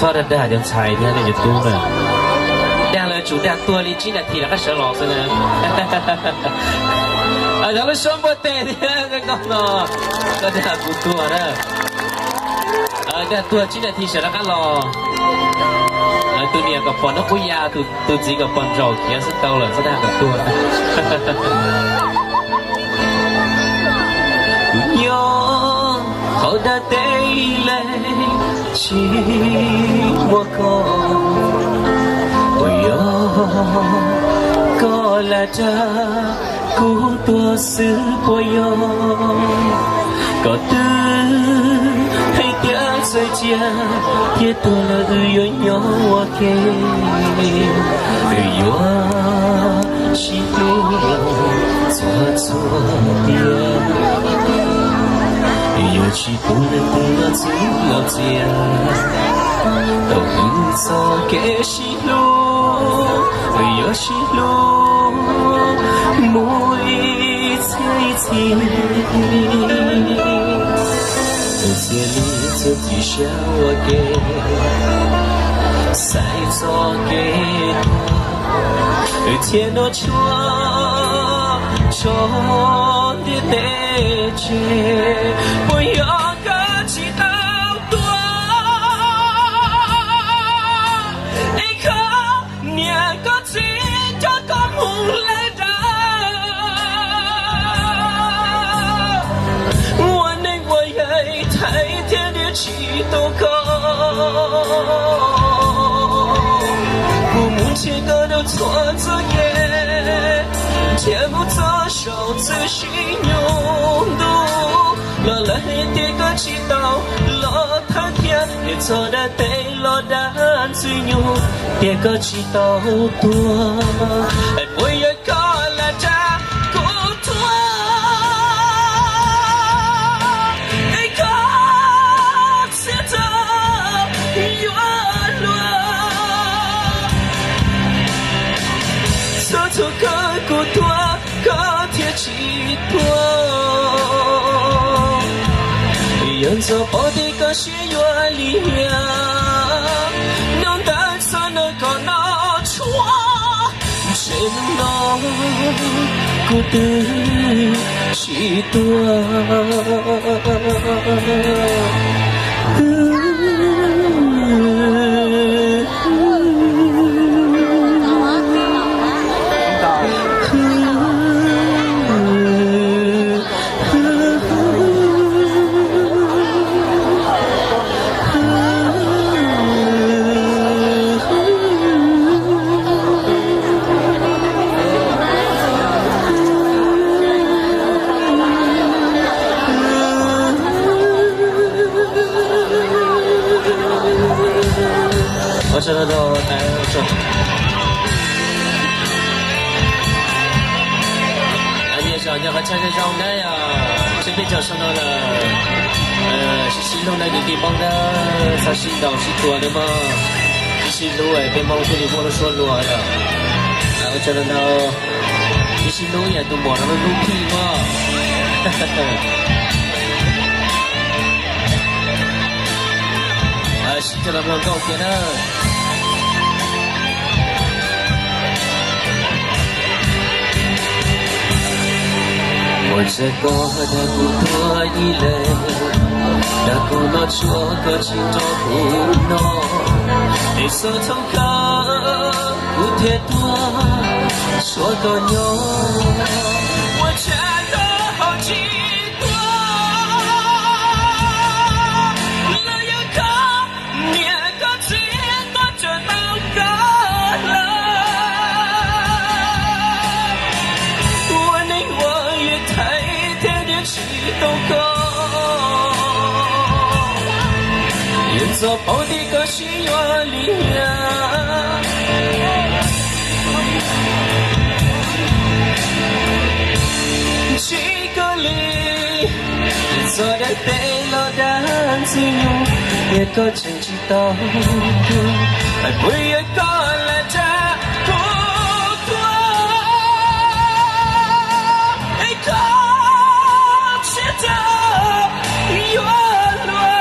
Txhob dag dag cov ntxhais thiab nej cov tub na. Dag lawv tsum dag tuag li tsib nas this rov qab sawv los xwb na. Cov lub suab npuaj tes thiab koj no, koj dag kuv tuag na. Dag tuag tsib nas this sawv rov qab los. Tus niam kom pom hnub qub ya, tus txiv kom pom ntsaum khiav xwb tau lawm, txhob dag kom tuag. Kuv nyob hauv dab teb lawm tsis muaj koj, puas yog koj lam dag kuv tuag xwb puas yog? Koj twb hais tias txawm cia thiab tuag los wb yuav nyob ua ke, wb yuav sib hlub txhua txhua tiam, wb yuav tsis pub leej twg los txwv los txias tau wb txoj kev sib hlub, wb yuav sib hlub mus ib txhiab ib txhis. Wb txhiaj li txuj ci siab ua ke, xaiv txoj kev tuag, wb txhiaj noj tshuaj tso ntiaj teb tseg, puas yog koj tsis tau tuag? Ib khub niam koj txiv coj koj mus lawm dab, ua neej ua yaig thaiv thiab niam tsis tu koj, kuv mus nrhiav koj rau txhua txoj kev, nrhiav mus txog saum txwm sim nyuj ntuj los lawv hais tias koj tsis tau los thawj thiab, niam txog dab teb los dab ntxwg nyoog tias koj tsis tau tuag, puas yog koj lam dag kuv tuag? Es koj txiaj tau yuav luag txhua txhua kawg kuv tuag koj thiaj tsis tuag. Yog ntxov paub tias koj siab yuav lim hiam, hnub ntawd txog hnub kom noj tshuaj, ntshe hnub no kuv twb tsis tuag. Ua tsaug ntau, ua tsaug. Nyiam zom nyog qhov chaw zoo zoo na yom, sib peb caug sau no lawm. Sib sib hlub na kwv tij Hmoob na, txhob sib ntaus sib tua na mog. Sib sib hlub peb Hmoob thiaj li muaj lub suab luag yom. Ua tsaug ntau, sib sib hlub yam tus muam no lub hlub phij mog. Sib cog los mloog nkauj kiag na. Ua ntshai koj dag kuv tuag ib leeg, dag kuv noj tshuaj koj tsis nrog kuv noj, es xav thooj koj kuv thiaj tuag, tshuav koj nyob. Ua ntshai koj ho tsis tuag, los yog koj niam koj txiv tuaj tsawm tau koj lawm. Ua neej ua yaig thaiv thiab niam tsis tu koj, yog ntxov paub tias koj siab yuav lim hiam. Tsis koj li, txog dab teb los dab ntxwg nyoog, yog koj tseem tsis tau tuag, puas yog koj lam dag kuv tuag? Es koj txiaj tau yuav luag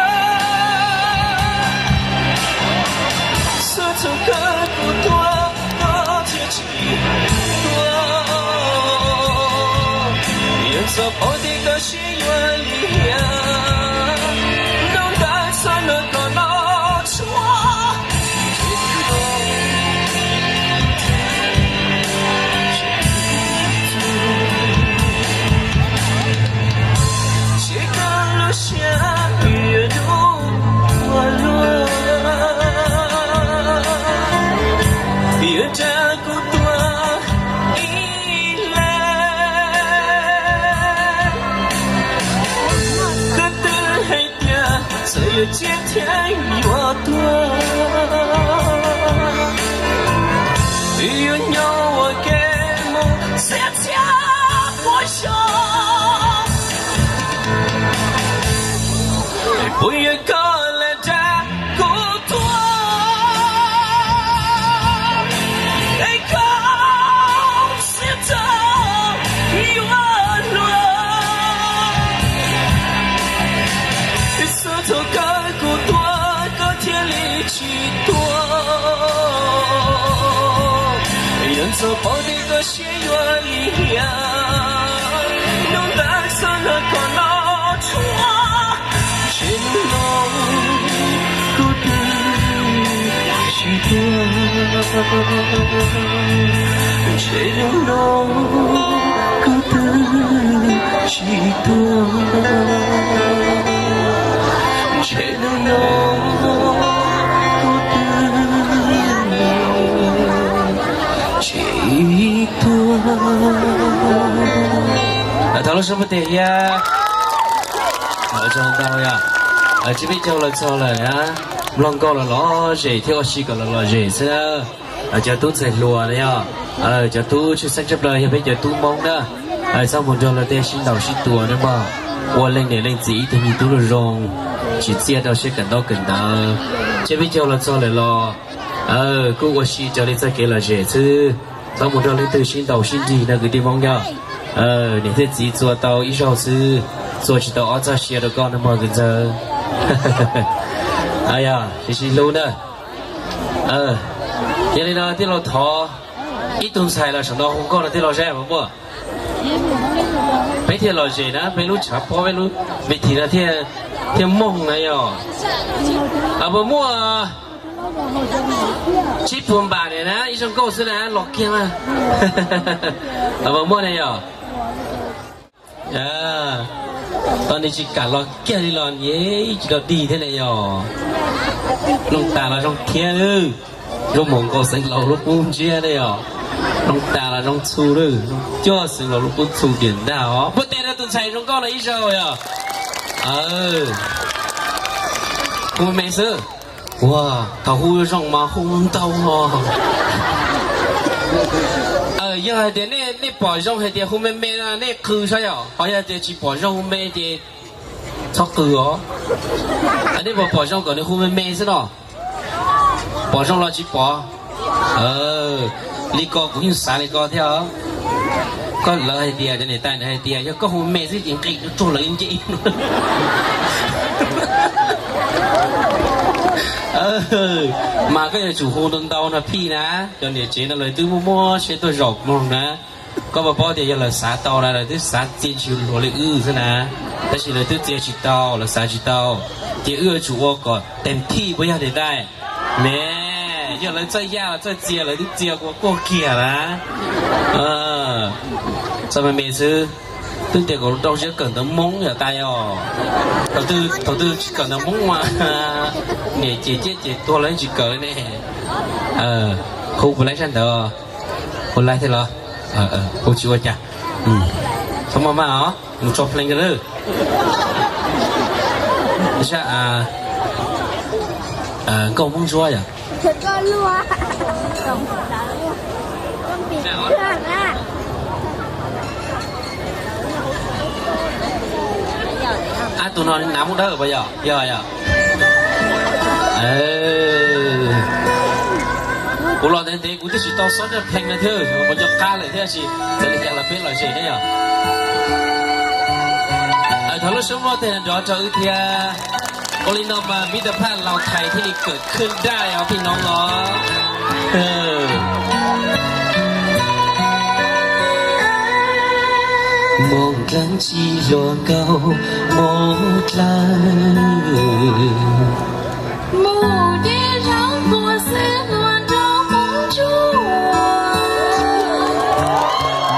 Txog pom tias koj sib yuav lim hiam, hnub ntawd txog hnub koj los tshuav. Ces koj lub siab yuav dub ua luaj, yuav nrog kuv tuag ib leeg. Koj twb hais tias txawm yuav tsiab thiab yuav tuag, yuav nyob ua ke mus txhiab txhiab puas tsaug. Puas yog koj lam nrog kuv tuag, es koj siab txog yuav luag. Xub thaum kawg kuv tuag koj thiaj li tsis tuag. Yog txog pom tias koj sib yuav lim hiam, hnub ntawd txog hnub koj los tshuav. Ntshe hnub no kuv twb tsis tuag, ntshe hnub no kuv twb tsis tuag, ntshe hnub no kuv twb tsis tuag. Thov lub suab pub tes thiab. Ua tsaug ntau yom. Tsiab peb caug los txog lawm na, mloog nkauj los lom zem thiab ua si kom los lom zem xwb na. Cov tub ntxhais hluas na yom, cov tub tshwj xeeb tshaj plaws yog peb cov tub Hmoob na. Txhob mus nrog luag tej sib ntaus sib tua na mog. Ua leej niam leej txiv ib tug me tub zoo zoo, tsis txiaj rau siab kawm ntaub kawm ntawv. Tsiab peb caug los txog lawm los kuj ua si raws li txoj kev lom zem xwb. Txhob mus nrog leej twg sib ntaus sib nrig no kwv tij Hmoob yom. Niam thiab txiv txua tau ib zaug xwb, txua tsis tau ob txoj sia rau koj no mog kwv ntxawg. Yog sib sib hlub na. Yog li no tij laug thov ib tug ntxhais los saum no hu nkauj no tij laug saib puas muaj. Peb thiaj lom zem na, peb lub tshav pob peb lub ves thim no thiaj mooj na yom. Puas muaj? Tsib puas npam niam na, ib zaug nkauj xwb na, los kiag mas. Puas muaj ne yom? Tau nws tsis kam los kiag li los niam tsis tau dig thiab ne yom. Noj tas los zoo thiab, zoo mus nkaus xeev laus lub qub ntsiab ne yom. Noj tas los zoo txhu lawm, zoo coj xeev laus lub qub txhu tiam ntag os. Pub tes rau tus ntxhais zoo nkauj no ib zaug yom. Hu me xwb. Ua, thaum hu zoo mas hu ntau os. Yog hais tias nej pom zoo hais tias hu me me no nej qw saib yom, ho yog tias tsis pom zoo me ces txhob qw os. Nej pom pom zoo kom nws hu me me xwb no. Pom zoo los tsis pom. Li ko kuv yeej xav li ko thiab os. Koj lawv hais tias cov niam tais hais tias yog koj hu me xwb ces nqis rau tsuag lawv nce. Mas koj yuav tsum hu ntau ntau no phij na, cov niam tsev no lawv twb muaj muaj siab tuaj zaum mloog na. Koj puas paub tias yog lawv xav tau na lawv twb xav txia ntshis hluas li wb xwb na, tab sis lawv twb txia tsis tau, lawv xav tsis tau, ces wb yuav tsum ua kom tes thij puas yog niam tais? Ne, yog lawv txawj yaj los txawj txia lawv twb txia ua kuaj kiag na. Txoj me me xwb, twb tias kom rau siab kawm ntawv Hmoob yom tais os. Thaum twg tsis kawm ntawv Hmoob mas niam ces ciaj ces tuag los yeej tsis kawm li ne. Hu puas laib sab ntawd? Hu laib thiab los? Hu tsis ua cas. Txhob maj maj os, mus tso plees ko lawm. Sab nkauj Hmoob Ntsuab yom. Ab, tus no nav Hmoob Dawb puas yog? Yog yog. Kuv los ntev ntev kuv twb tsis tau xob nraj plees no thiab, kuv nco qab lawm thiab sis txawm li cas los peb lom zem ne yom. Thov lub suab muaj tes nrov rau wb thiab. Ua li no mas miv tawm phaj Laus Thais thiaj li kawm khwj daj os phij noov os. Moos dlaab tsi hluas nkauj moos dlaab. Moos deb zog puas xwb hluas nraug moos ntsuab.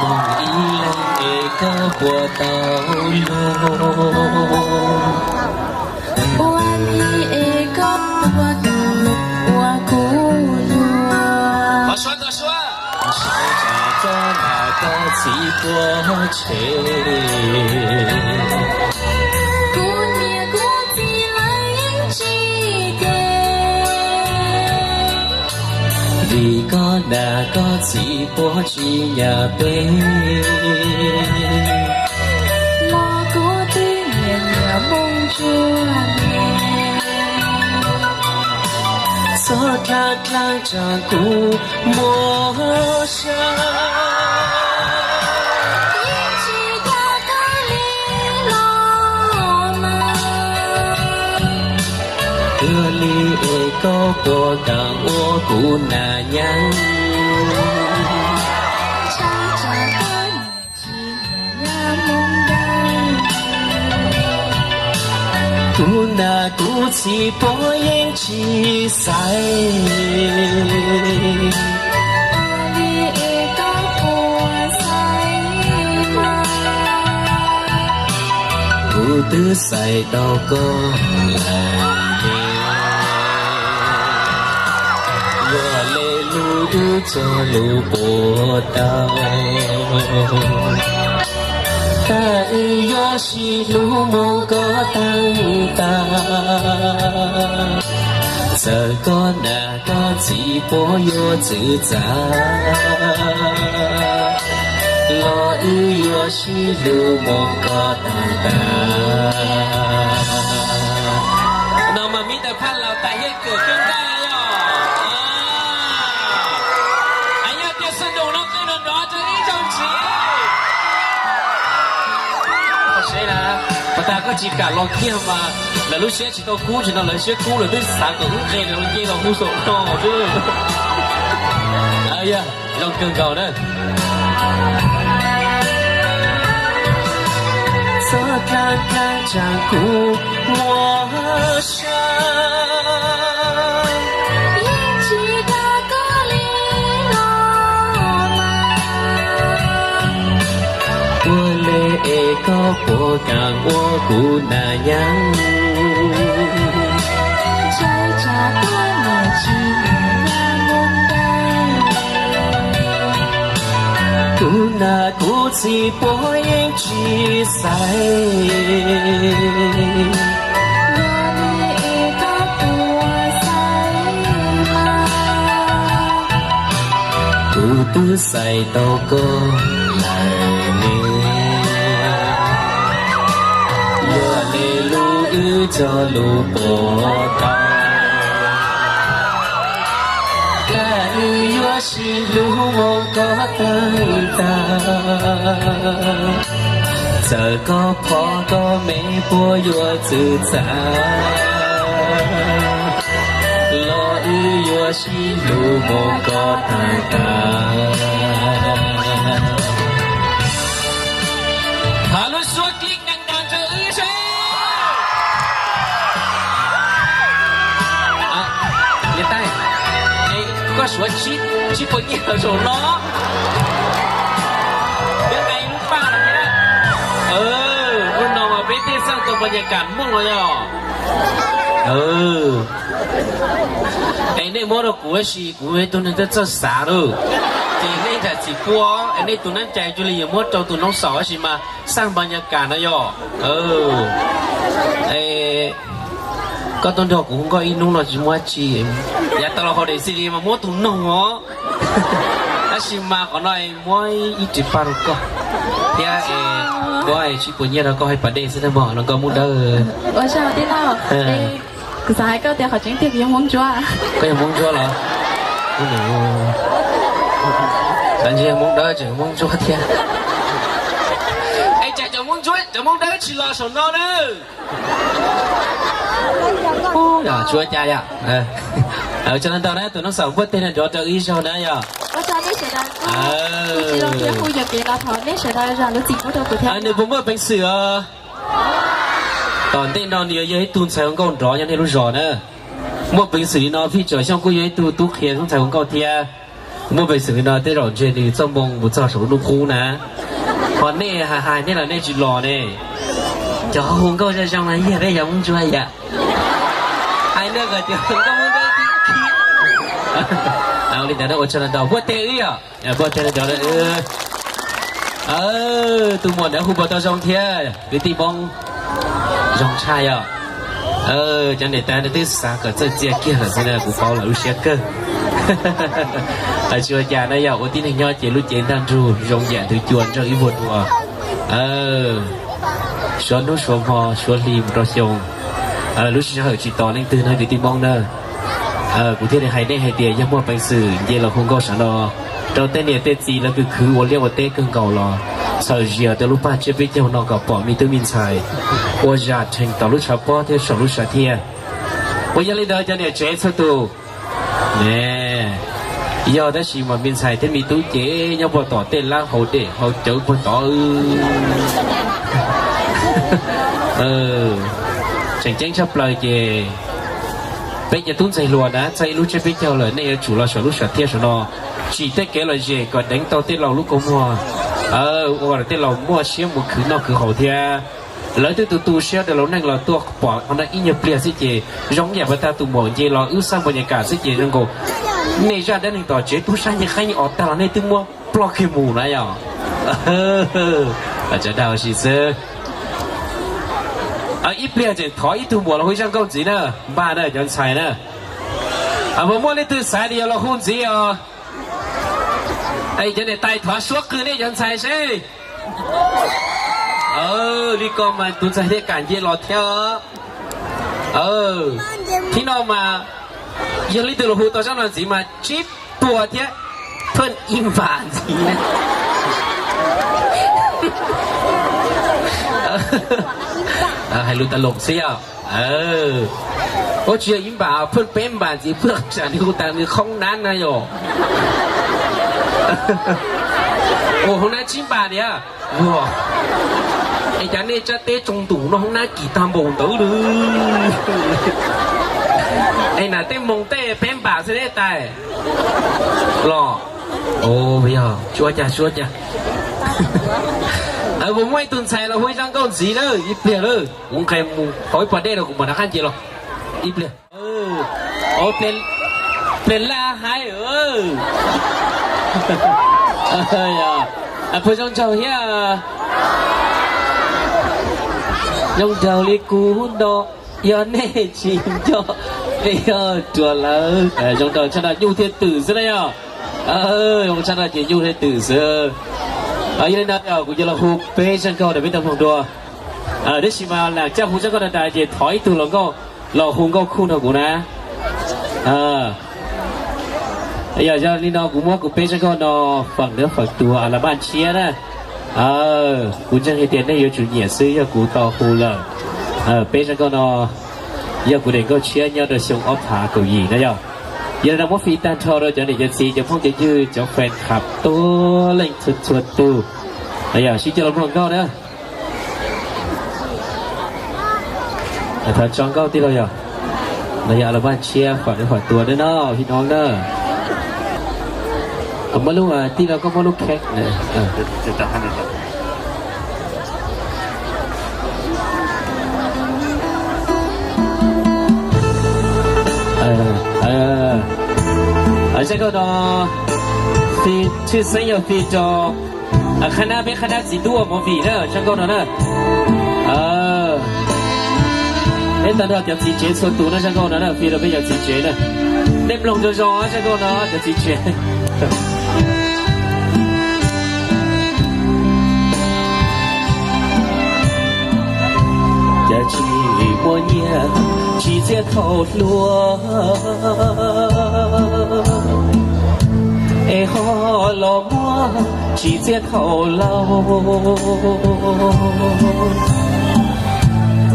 Moos ib leeg es koj puas tau luag. Ua li es koj puas tau ua kuv luag. Sawv tsa txob nas koj txiv puab tseg. Kuv niam kuv txiv lawv yeej tsis cem. Vim koj nas koj txiv puab tsis nyiam peb. Los kuv twb nyiam nyiam moos ntsuab ne. Txhob dlaab dlaab tsaa kuv muab sab. Yeej tsis tau kawg li los mas. Ua li es koj puas kaam ua kuv nas nyaab. Tsis nyiam nyab moos ntawd. Kuv nas kuv txiv puab yeej tsis xaiv. Ua li es koj puas xaiv mas. Kuv twb xaiv tau koj lawm ne. Ua li lub wb cog lus puas tau. Tag wb yuav sib hlub moog koj taag tag. Txawm koj nas koj txiv puab yuav txwv txav, los wb yuav sib hlub moog koj taag tag. No mas miv tawm phaj laus tas hiab kawm kawg nkaus yog. Yog tias sab nraud no qw nrov nrov rau ib zaug ntxiv. Pas tas koj tsis kam los kiag mas lawv lub siab tsis tau kub, tsis no lawv siab kub lawv twb xav kom wb nqes los nce los hu saum no xwb. Yog zoo kawg nkaus na. Txhob dlaab dlaab tsaa kuv muab sab. Yeej tsis dag koj li los mas. Ua li es koj puas kaam ua kuv nas nyaab. Ntshai tsam koj niam tsis nyiam nyab moos ntawd. Kuv nas kuv txiv puab yeej tsis xaiv. Yog li es koj puas xaiv mas. Kuv twb xaiv tau koj lawm ne. Yog li lub wb cog lus puas tau. Tag wb yuav sib hlub moog koj taag tag. Txawm koj pog koj me puab yuav txwv txav, los wb yuav sib hlub moog koj taag tag. Thov lub suab kib nkees nrog rau wb seb. Niam tais, koj suav tsib puas nyiaj saum no. Peb nqa ib lub paj los thiab. Hnub no mas peb tej xaj tau pas nyas kam mooj los yog. Es nej muab rau kuv tab sis kuv yog ib tug neeg txawj xav lawm, ces nej nrag txim pub, es nej tus nab cai cuag li yuav muab rau tus noob xaum tab sis mas xaj pas nyas kam no yog. Koj tuaj nrog kuv hu nkauj ib hnub no tsis muaj dab tsi, yav tas los hauv daim C D mas muab tus noog os, tab sis mas qhov no muab ib ris paj rau koj thiab. Muab tsib puas nyiaj rau koj hais pas dej xwb na mog, los koj Hmoob Dawb. Ua tsaug tij laug. Kuv xav hais koj tias qhov tseeb tiag kuv yog Hmoob Ntsuab. Koj yog Hmoob Ntsuab los? Xav ntsia Hmoob Dawb tseem Hmoob Ntsuab thiab. Es cas cov Hmoob Ntsuab cov Hmoob Dawb tsis los saum no na? Tsuav cas yom. Tsaug ntau na, tus noob xaum npuaj teg no nrov rau ib zaug na yom. Ua tsaug nej sawv daws, kuv tsis zoo thiab kuv yuam kev los thov nej sawv daws zam lub txim pub rau kuv thiab. Nws puas muaj peev xwm os? Tom ntej no nws yog ib tug ntxhais hu nkauj nrov nyob nej lub zos na. Muaj peev xwm li no Phij Tsom Xyooj kuj yog ib tug tub qhia ntxhais hu nkauj thiab. Muaj peev xwm li no tej zaum ntshe nws txoj moo mus txog saum lub ntuj qub na. Ho nej hais hais nej los nej tsis los ne. Cov hu nkauj zoo zoo no yog peb cov Hmoob Ntsuab yom. Hais no kom cov hu nkauj Hmoob Ntsuab tib khi. Ua li ntawd ua tsaug ntau ntau, puab teg wb yom. Puab teg cov, tus muam ntawd hu puas tau zoo thiab kwv tij Hmoob? Zoo tshaj yom. Cov niam tais no twb xav kom txawj txia kiag lawm xwb na, kuv paub lawm lub siab kawg. Tsis ua cas na, yog ua tib neeg nyob ces lub cev ntaj ntsug zoo yam ntws cua ntsawj ib vuag dua. Suav hnub suav hmo suav hli mus rau xyoo, lub sij hawm tsis tos leej twg no kwv tij Hmoob na. Kuv thiaj li hais nej hais tias yog muaj peev xwm nce los hu nkauj sawv no rau tej niam tej txiv lawv kws khwv ua liaj ua teb kawg nkaus los txhawm zias rau lub paj tsiab peb caug no kom pom me tub me ntxhais ua zam rhees tom lub tshav pob thiab saum lub sam thiaj. Uas yog li ntawd cov niam tsev txhua tus, ne, yog tab sis mas me ntxhais thiab me tub ces nyob puag tom tej lab hauv dej hauv cawv puag tod. Tseem ceeb tshaj plaws ces peb cov tub ntxhais hluas na txog ib lub tsiab peb caug lawm nej yuav tsum los saum lub sam thiaj saum no tsim tej kev lom zem kom deev tau tej laus lub kua muag, ua kom tej laus muaj siab mus khwv noj khwv haus thiab. Lawv twb tu tu siab rau lawv neej los tuaj pom qhov no ib nyuag pliag xwb ces zoo yam pas tag tus muam nce los wb xaj npua nyas kam xwb ces zoo nkaus nej zaj dab neeg tom tsev tub sab nce qeeb os tag los nej twb muab ploj kiag mus na yom. Cov dag ua si xwb. Ib pliag tseem thov ib tug muam los hu zaj nkauj ntxiv na, npaj na cov ntxhais na. Puas muaj leej twg xav tias yuav los hu ntxiv os? Cov niam tais thov suab qw nej cov ntxhais seb. Li ko mas tus ntxhais thiaj kam nce los thiab. Thib no mas yog leej twg los hu tau zaj no ntxiv mas tsib puas thiab, pheej ib npam ntxiv. Hais lus tas lom xwb yom. Ua tsis yog ib npam, pheej peb npam ntxiv, pheej tsam nws hu tas nws khoob nab na yom. Ua khoob nab tsib npam tiag. Es cas nej tsab teb tsoo ntum no khoob nab kim tag npaum ntawd li. Es nam tej moos tej peb npam xwb nej tais los. Yog suab cas suab cas. Puas muaj ib tug ntxhais los hu ib zaj nkauj ntxiv na, ib pliag lawm kuv nqes mus haus ib pas dej rau kuv mam rov qab nce los. Ib pliag. Pliag laj haib. Puas zoo nraug thiab? Zoo nraug li kuv no, yog nej tsis nco, yog ruam lawm. Zoo nraug tshaj no nyuj thiaj twm xwb na yog. Zoo tshaj no ces nyuj thiaj twm xwb. Yog li no kuv yuav los hu peb zaj nkauj rau peb tau mloog dua. Tab sis mas lam caj hu zaj nkauj no tas ces thov ib tug hluas nkauj los hu nkauj khuj nrog kuv na. Yog, yog li no kuv muab kuv peb zaj nkauj no fawm ntawv fawm tuag a la baj tshiab na. Kuv ntseeg hais tias nej yuav tsum nyiam xwb yog kuv tau hu lawm. Peb zaj nkauj no yog kuv daim nkauj tshiab nyob rau xyoo ob phav kaum yim na yog. Yog li no muab fij tag nrho rau cov niam cov txiv cov phooj cov ywg cov fan club tuab leej txhua txhua tus. Yog sib coj los mloog nkauj na. Thov tso nkauj tij laug yog, no yog a la baj tshiab fawm ntawv fawm tuag na no, hib no na. Muab lub tij laug koj muab lub kheej. Zaj nkauj no fij tshwj xeeb yog fij rau qhab nab peb qhab nab txiv tub ua movie na, zaj nkauj no na. Peb tag nrho cov txiv tsev txhua tus na, zaj nkauj no na fij rau peb cov txiv tsev na. Nej mloog zoo zoo zaj nkauj no cov txiv tsev. Cas tsis muaj nyiaj tsis txiaj thaum hluas, es ho los muaj tsis txiaj thaum laus.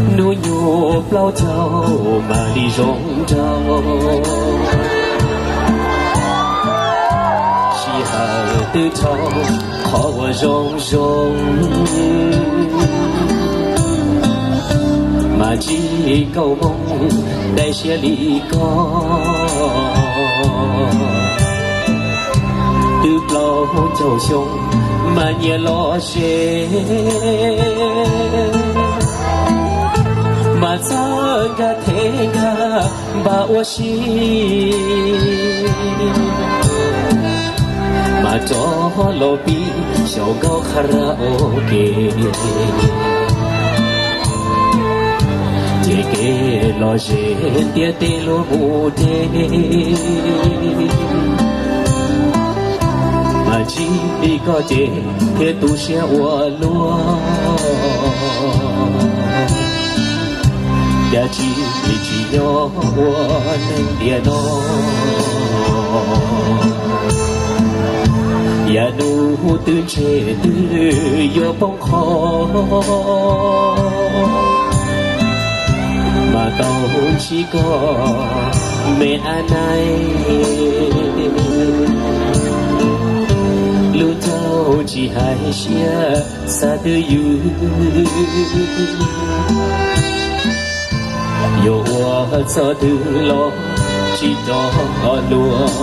Hnub nyoog plaub caug mam li zoo nraug. Twb dhau qhov uas zoo zoo, mas ntsib kauj moog dai siab li koj. Twb plaub caug xyoo mas nyias los ze, mas txawj nkag them nkag npam ua si, mas rov los pib xyaum nkauj karaoke. Ces kev lom zem ntiaj teb luag mus deb, mas ntsib koj ces thiaj tu siab ua luaj. Yam tsis li tsis nyob ua neeg tiam no, yam nub twb ntseg twb yuav poob qho, mas tau ntsib koj me ab naib. Lub ncaug tsis hais siab xav twj ywm, yuav ua txoj twg los tsis rov luag.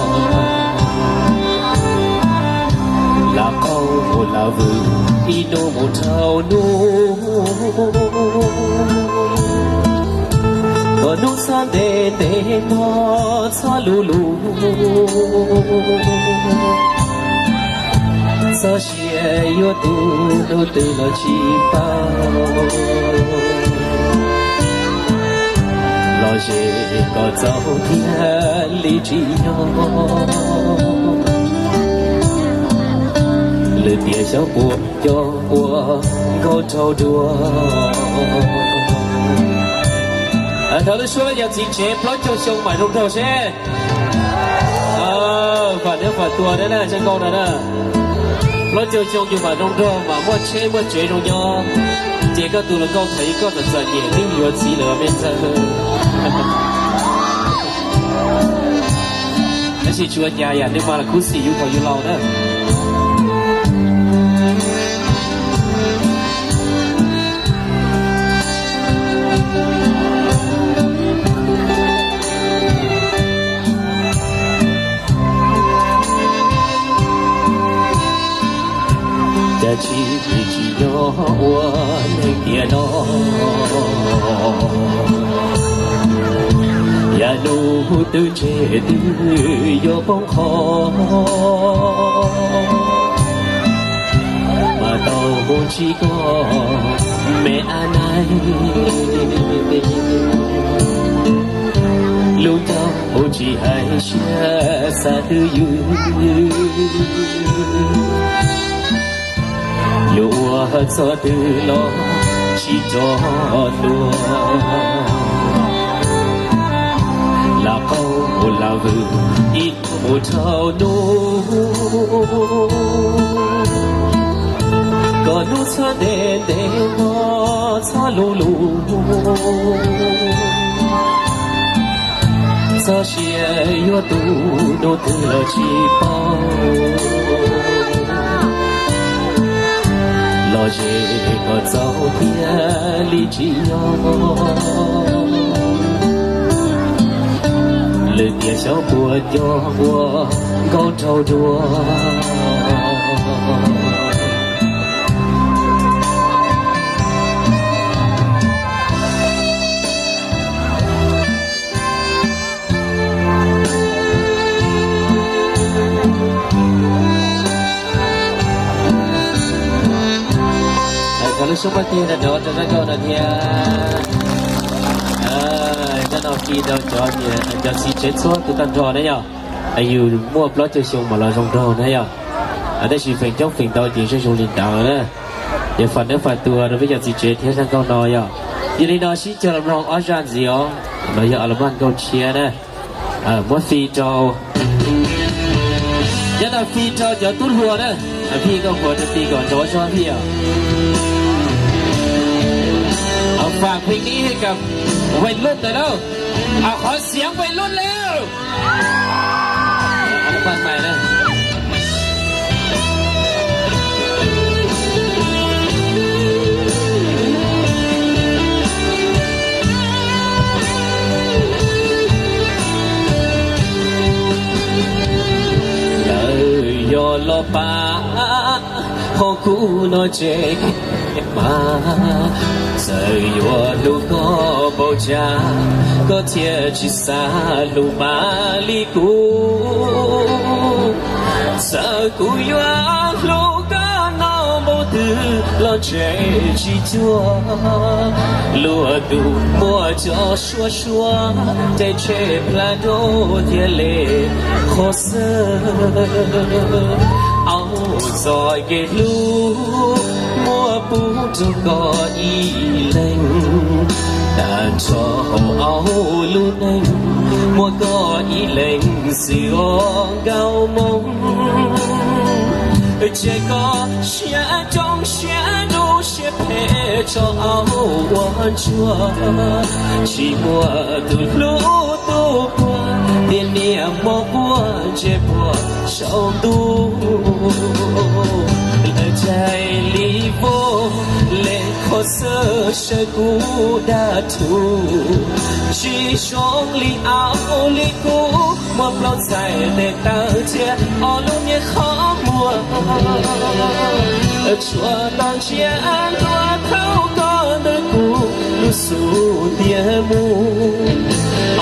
Lam qaug lam vwm ib hnub mus dhau hnub, kom hnub txhob ntev ntev hmo txhob luv luv. Txoj sia yuav tu hnub twg los tsis paub, los ze kom txaus thiaj li tsim nyog. Lwm tiam xyov puas coj ua nkauj rau dua. Thov lub suab yog txiv tsev plaub caug xyoo mam zoo nraug seb. Fam neb fam tua neb na, zaj nkauj no na. Plaub caug xyoo yus mam zoo nraug mas muaj tsheb muaj tsev zoo nyob, ces koj tus hluas nkauj thaum ub koj txom txom nyem twb yuav txiv lawm me ntxawg. Tab sis tsis ua cas, yam nej mas los khuv xim yus thaum yus laus na. Cas tsis tsis nyob ua neeg tiam no, yam nub twb ntseg twb yuav poob qho, mas tau ntsib koj me ab naib. Lub ncaug tsis hais siab xav twj ywm, yuav ua txoj twg los tsis rov luag. Lam qaug lam vwm ib hnub mus dhau hnub, kom hnub txhob ntev ntev hmo txhob luv luv. Txoj sia yuav tu hnub twg los tsis paub, los ze kom txaus thiaj li tsim nyog. Lwm tiam xyov puas coj ua nkauj rau dua. Thov lub suab pab tig rau zaj nkauj no thiab. Zaj no fij rau cov, cov txiv tsev txhua tus tag nrho na yom. Yus muaj plaub caug xyoo mas los zoo nraug na yom. Tab sis feem coob feem ntau ces zoo zoo li ntawd na. Ces fam neb fam tua rau peb cov txiv tsev thiab zaj nkauj no yom. Yog li no sib cog los mloog ob zaj ntxiv os, los yog album nkauj tshiab na. Muab fij rau, nyob no fij rau cov tub hluas na. Fij nkauj hluas rau ti kom nrov zog fij os. Fam phim ni hej kam vais luj ntawm lauj. Qhov xiav vais luj lawm. los pab, ho kuv no ces mas, txawm yuav hlub koj npaum cas, koj thiaj tsis xav hlub npaum li kuv. Txawm kuv yuav hlub koj no npaum twg los tseem tsis cuag luag tus muaj cov suab suab, ces tshem plab dub thiab li qhov xwb. Auj, txoj kev hlub muaj pub rau koj ib leeg, tag nrho hauv auj lub neej, muaj koj ib leeg xwb os nkauj Hmoob. Ces koj siab coob siab dub siab phem tso auj ua ntsuag, tsis muaj tus hlub tus puag, tiam niam hmo quaj ntsej puag saum ntuj. Lawv caij li voj les qhov xwb sawv kuv dag thuv, tsis zoo li auj li kuv, muaj plaub txhais tes taw thiab ob lub niag qhov muag. Tsuas tau ntsia ntua thaum koj ntawm kuv lub xub ntiag mus,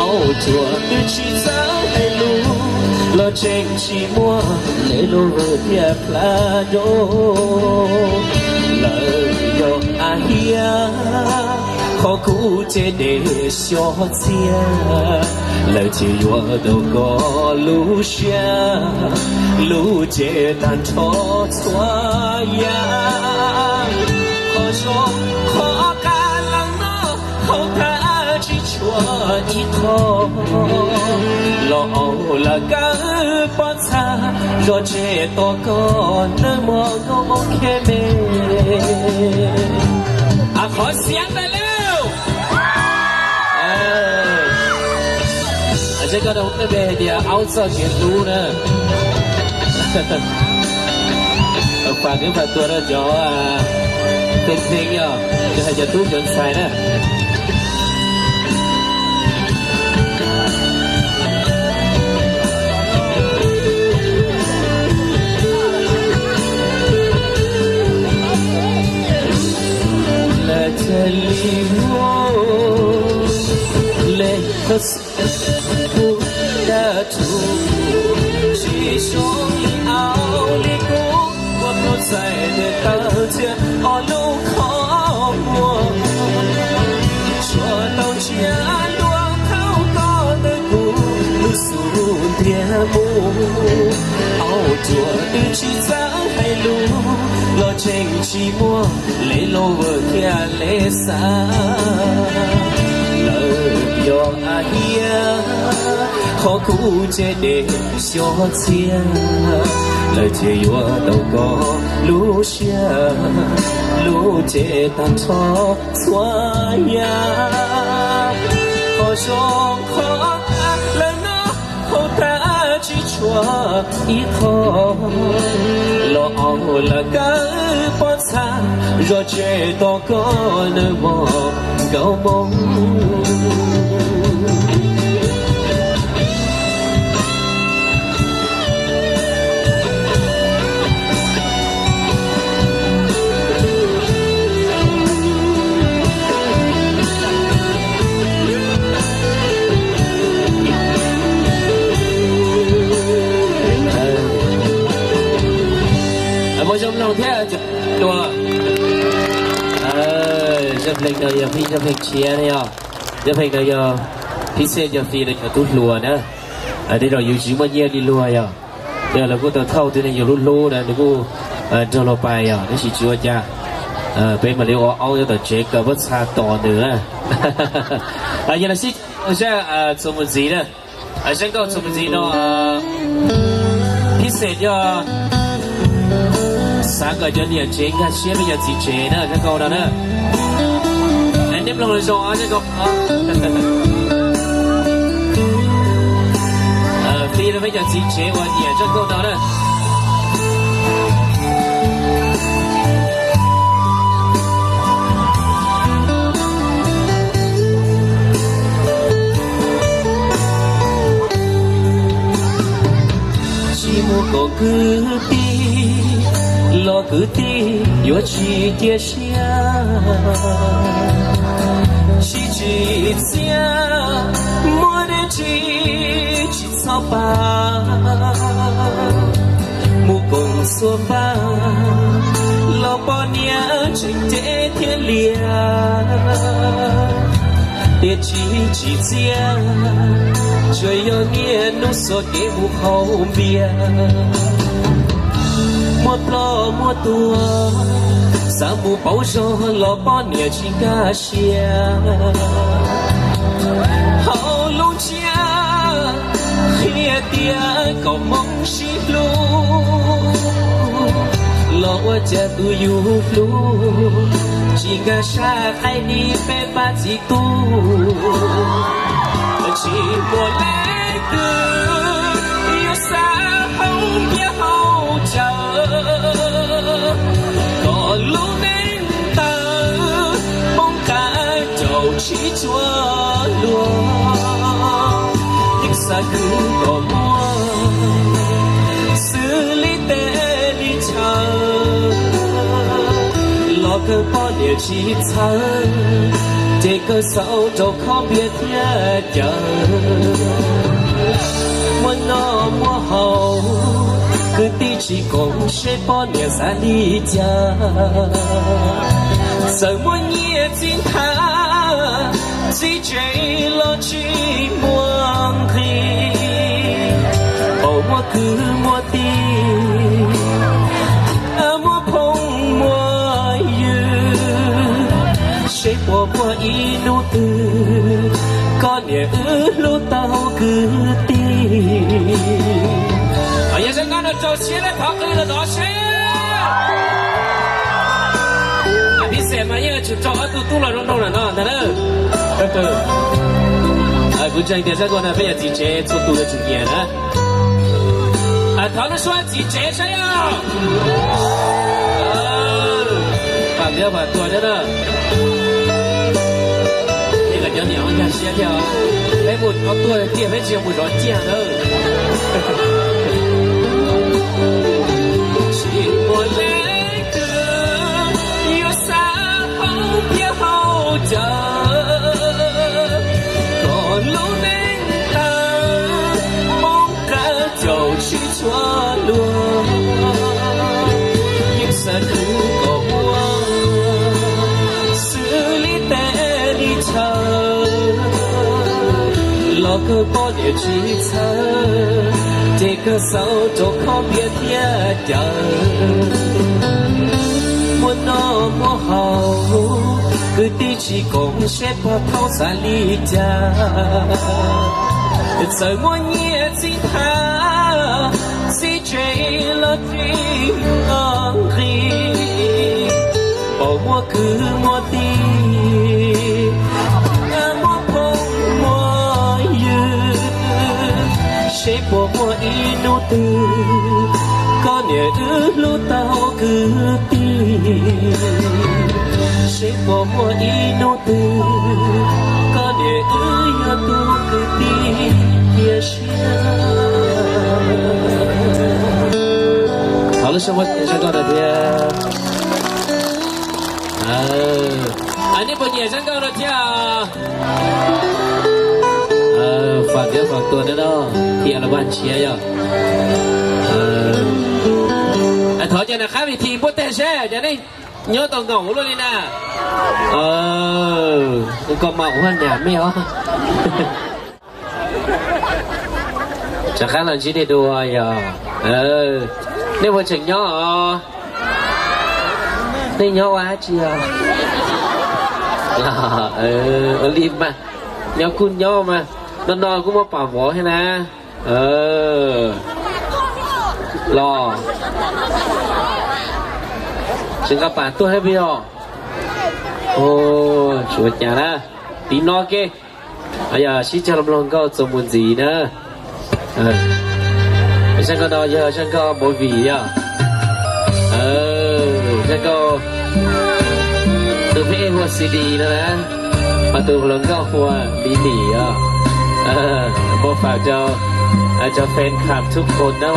auj, tsuas twb tsis txawj hais lus los tseem tsis muaj, lawv lub vwm thiaj plab dub. Lawv yog a hiab, qhov kuv ces dej xyov txiag, lawv thiaj yuav tau koj lub siab, lub cev tag nrho txhua yam. Qhov zoo qhov qab leej no, hauv thaj tsis tshuav ib qho, los auj lawv kawg pob txha zog tseg tos koj nawb mog nkauj Hmoob khe me. A, qhov xiav ntawd lauj. Tseeb koj npe hais tias aub txoj kev hlub na. Fam kev fam tua rau cov pheej pheej yog cov hais cov tub cov ntxhais na. Lawv caij li voj les qhov xwb kuv dag thuv, tsis zoo li auj li kuv, muaj plaub txhais tes taw thiab ob lub qhov muag. Tsuas tau ntsia ntua thaum koj ntawm kuv lub xub ntiag mus, auj, tsuas twb tsis txawj hais lus los tseem tsis muaj, lawv lub vwm thiaj li xav. Lawv yog a hiab, qhov kuv ces dej xyov txiag, lawv thiaj yuav tau koj lub siab, lub cev tag nrho txhua yam. Qhov zoo qhov qab leej no, hauv thaj tsis tshuav ib qho, los auj lawv kawg pob txha zog tseg tos koj nawb mog nkauj Hmoob. Muaj zoo mloog thiab dua. Zaj pheej no yog phij zaj pheej tshiab ne yog, zaj pheej no yog phij xej cov fij no cov tub hluas na. Tej zaum yus tsis muaj nyiaj li luag yog, yog lawv kuj tau thauj tus neeg yus hlub hlub na, nws kuj nrog luag pais yog, tab sis tsis ua cas. Peb mam li ua aub nyob tom tsev kaw pob txha tos nws na. Yog los sib zaj txuas mus ntxiv na. Zaj nkauj txuas mus ntxiv no, phij xej yog xav kom cov niam tsev nkag siab peb cov txiv tsev na zaj nkauj no na. Nej mloog zoo zaj nkauj no. Fij rau peb cov txiv tsev uas nyiam zaj nkauj no na. Mus koom kwv tij los kwv tij yuav tsis cia siab, sib tsim txiaj muaj dab tsi tsis txhob pab. Mus koom xuab npaj los poj niam tseem cev thiab liam, tiam sis tsis txiaj, tsuas yog niaj hnub xuas kev mus haus npias. Muaj ploj muaj tuag, xav mus pauv zog los poj niam tsis nkag siab. Haus lub ntsiab qhia tias kom hmoov sib hlub, los ua cas tus yus hlub tsis nkag siab, qhia li peb pab txiv tub. Tsis muaj leej twg yuav xav haus npias haus caws, kom lub neej tawg poob qab caum tsis tshua luag. Yeej xav khwv kom muaj xws li teb li chaw, los kawg poj niam tsis txhawj, ces kawg xauj rau khob npias thiab caws. Muaj noj muaj haus, kwv tij tsis koom seb poj niam xav li cas. Txawm muaj nyiaj txiag nthav, txiv tsev los tsis muaj nqis, tau muaj kwv muaj tij, muaj phooj muaj ywg, seb puas muaj ib hnub twg koj niam wb hlub tau kwv tij. Yog zoo nkauj no rau siab thiab thov qw los tod seb. Phib xem mas yeej yuav tsum rau ob tug tub los zoo nraug lawm no ntag na. Kuv ntseeg tias sab ko na peb yog txiv tsev txhua tus yuav tsum nyiam na. Thov lub suab txiv tsev saib os. Pam tiab pam tuag thiab na. Peb kom cov niam nkag siab thiab os. Peb mus ob tuaj tiag peb tsis yog mus zov ciaj na. Tsis muaj leej twg yuav xav haus npias haus caws, kom lub neej tawg poob qab caum tsis tshua luag. Yeej xav khwv kom muaj xws li teb li chaw, los kawg poj niam tsis txhawj, ces kawg xauj rau khob npias thiab caws. Muaj noj muaj haus, kwv tij tsis koom seb pog thaub xav li cas. Txawm muaj nyiaj txiag nthav, txiv tsev los tsis muaj nqis, tau muaj kwv muaj tij, muaj phooj muaj ywg, seb puas muaj ib hnub twg koj niam wb hlub tau kwv tij. Seb puas muaj ib hnub twg koj niam wb yog tus kwv tij cia siab. Thov lub suab muab sab koj na thiab. Nej puas nyiam sab nkauj no thiab? Faam tiab faam tuag na no, tiam los vaj ntshiav yog. Thov cov nram qab vis this npuaj teg seb cov nej nyob tau nkaus luaj li na. Koj mas ua nyam mej os. Rov qab los ntsib nej dua yog. Nej puas tseem nyob os? Nej nyob ua dab tsi os? Ua li mas, nyob kuj nyob mas, no no kuj muaj pam vov thiab na. Los, tseem nqa pam tuaj thiab peb os. Tsis ua cas na, tiv no ke. Yog sib cog los mloog nkauj txuas mus ntxiv na. Zaj nkauj no yog zaj nkauj movie yog. Zaj nkauj tus pheb ej hu ua C D no na, ho tus hluas nkauj hu ua Li Nim os. Muab faam rau cov fan club tub koo na.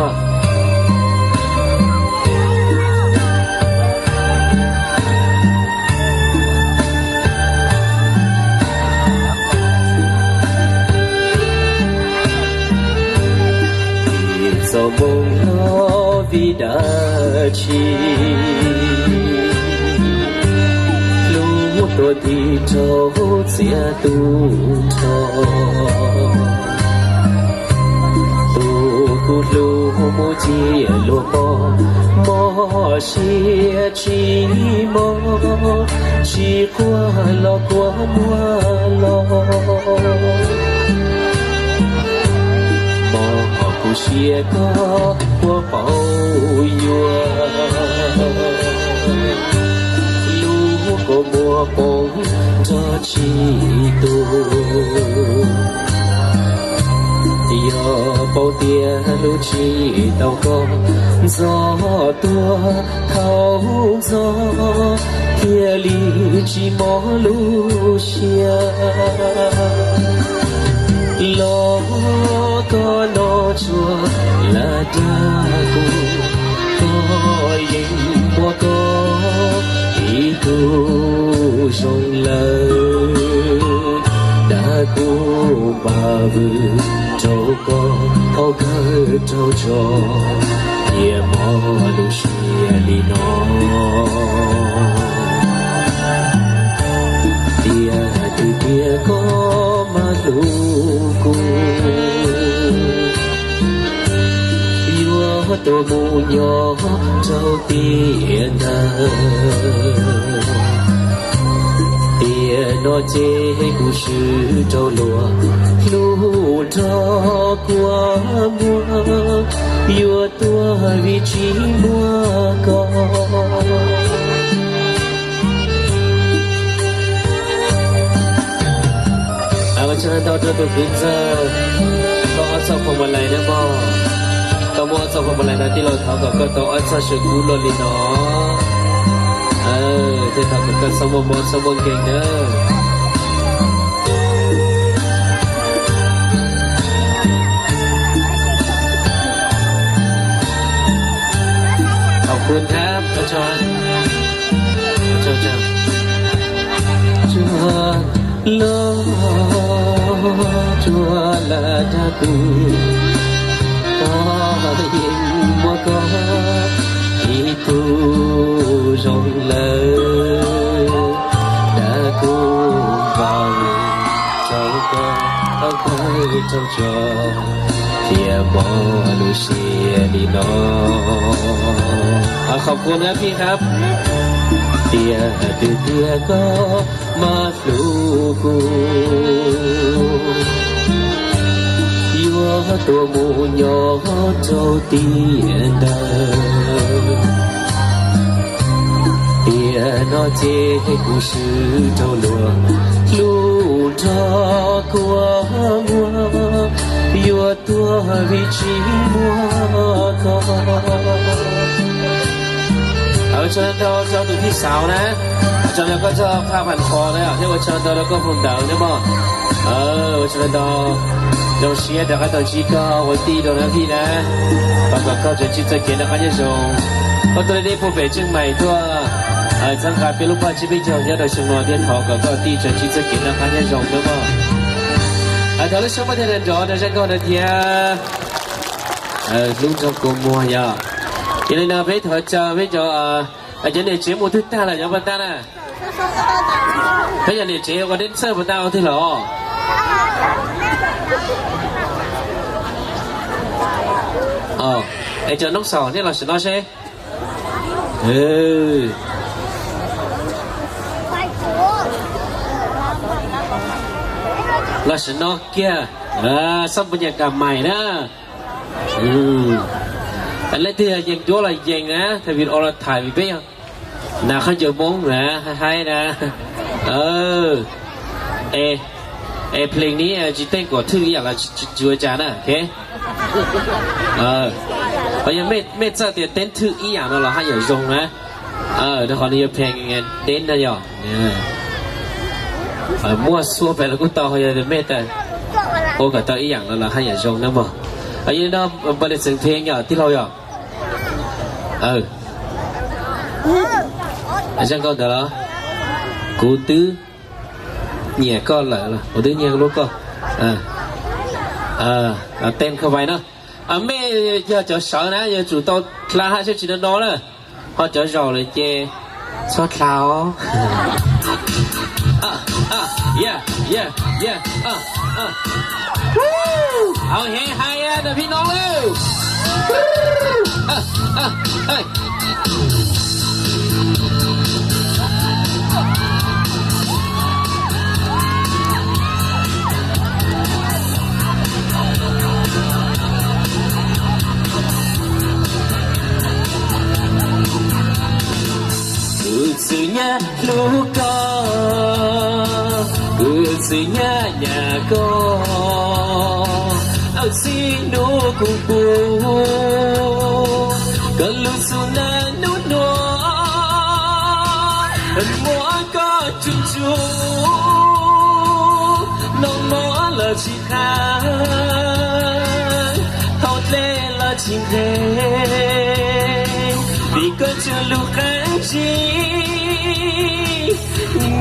Tau moo no vim dab tsi, hlub tuag tig rau txiav tus nrho. Tus kuv hlub mus ciaj luag pob, mob siab tsis mob, tsis quaj los kua muag los. Mob kuv siab koj puas paub yuav, lub kua muag poob nrog tsis tu. Yog paub tias hlub tsis tau koj, ntxov tuag thaum ntxov, thiaj li tsis mob lub siab. Los koj noj tsuag lam dag kuv, koj yeej muaj koj ib tug zoo lawm. Dag kuv npaj vwm rau koj thaum kawg rau tso, thiaj mob lub siab li no. Tiam twg tiag koj mas hlub kuv, yuav tuaj mus nyob rau tiam ntawd. Tiam no ces kuv swb rau luag, hlub nrog kua muag, yuav tuag vim tsis muaj koj. Ua tsaug ntau rau tus kwv ntxawg, koj ob txoj phuam mas lais na mog. Koj muaj ob txoj phuam mas lais no tij laug thov kom koj tau ob txoj saw kub luaj li no. Thiab thov kom koj txhob muaj mob txhob muaj nkeeg na. Khov kub thab, tsuag los tsuag lam dag kuv, koj yeej muaj koj ib tug zoo lawm. Dag kuv npaj vwm rau koj thaum kawg rau tso, thiaj mob lub siab li no. Khov kub na phij hab. Tiam twg tiag koj mas hlub kuv, yuav tuaj mus nyob rau tiam ntawd. Tiam no ces kuv swb rau luag, hlub nrog kua muag, yuav tuag vim tsis muaj koj. Ua tsaug ntau rau tus phij Xauv na, ua tsaug rau koj txoj phaj Phas Qhos na, thiab ua tsaug ntau rau koj phau ntawv na mog. Ua tsaug ntau, zoo siab rov qab tau ntsib koj ua tij rau na phij na. Thov kom koj tsuas ntsib txoj kev noj qab nyob zoo. Koj tuaj deb deb puag pem Tseej Maim tuaj txhawb nqa peb lub paj tsib peb caug nyob rau xyoo no thiab thov kom koj tij tsuas ntsib txoj kev noj qab nyob zoo na mog. Thov lub suab pab thiaj li nrov rau zaj nkauj no thiab. Hlub nrog kua muag yog. Yog li no peb thov caw peb cov, cov niam tsev mus twg tag lawm cov pas tag na? Peb cov niam tsev ua deb txawj pas tag ua twg los? Es cov noob xaum nej los sim no seb. Los sim no kiag, xab npua nyas kam mais na. Leej twg yog yees duab los yees na, thaum vim ua los tham vim peb yog nas khaub ncaws Hmoob na, haib na. Es plees ni tsis teej kom thwj ib yam los tsis ua cas na. Ho yog mej txawj tias teeb thwj ib yam no los haj yam zoo na. Rau qhov nws yuav plees deb na yog. Muaj xuab pem los kuj tau, ho yog mej ua kom tau ib yam no los haj yam zoo na mog. Yog li no npawg Lis Xeem Pheej yog tij laug yog. Zaj nkauj ntawd los, kuv twb nyiam koj lawm, kuv twb nyiam lub koj. Teeb koj vais no. Mej yog cov sawv na yuav tsum tau dlha hab sab tsis no no na, ho cov zaum lawm ces txhob dlha os. Haus heev hais na phib no lauj. Kuv txwv nyab hlub koj, kuv txwv nyab nyam koj, txij hnub kuv pum koj lub xub nag nub nua, muab koj tsuj tsuj, noj mov los tsis qab, haus dlej los tsis nqes, vim koj tsw lub qab zib,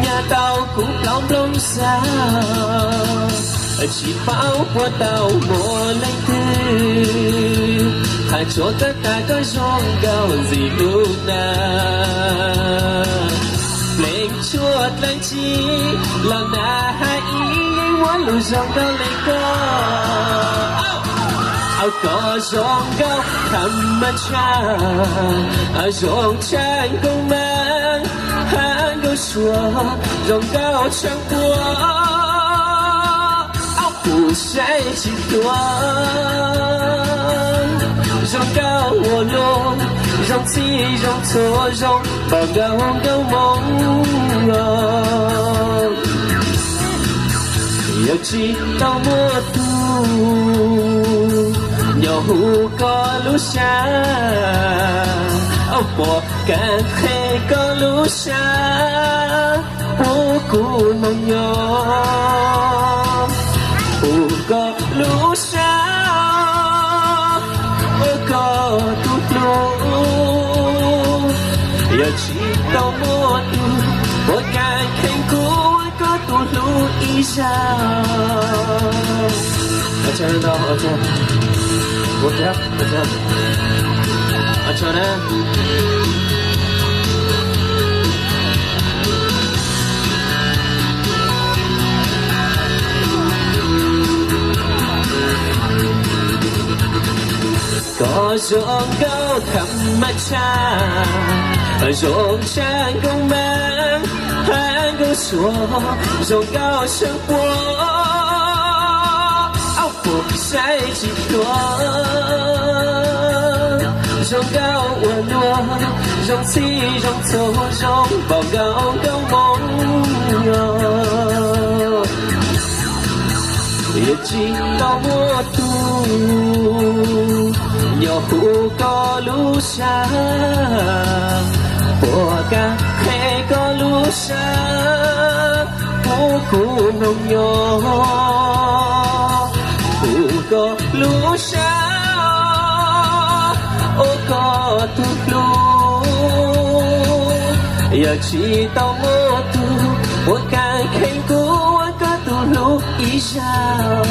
nyam tau kuv plaub nplooj xav, tsis paub puas tau muaj leej twg, qha tsuas koj tas koj zoo nkauj ntxim hlub na. Pleev tshuaj dlaab tsi los nag hab ib yeej muab lug zoo nkauj le koj. Koj zoo nkauj tham ma tshaj, zoo tshaj nkooj maab hab nkooj suav, zoo nkauj tshaaj puab, pum saib tsis tuaj, zoo nkauj ua luaj, zoo txhij zoo txhua, zoo npaum nkaus nkauj moov. Yog tsis tau muaj tug nyuam hu koj lub sab, puas kav qheb koj lub sab, pub kuv moog nyob, hu koj lub sab, ua koj tug hlub. Yog tsis tau muaj tug puas kav kheev kuv ua koj tug hlub ib zaug. Koj zoo nkauj tham ma tshaj, zoo tshaj nkooj maab hab nkooj suav, zoo nkauj tshaaj puab, pum saib tsis tuaj, zoo nkauj ua luaj, zoo txhij zoo txhua, zoo npaum nkaus nkauj moov. Yog tsis tau muaj tug nyuam hu koj lub sab, puas kav qheb koj lub sab, pub kuv moog nyob, hu koj lub sab, ua koj tug hlub. Yog tsis tau muaj tug puas kav kheev kuv ua koj tug hlub ib zaug.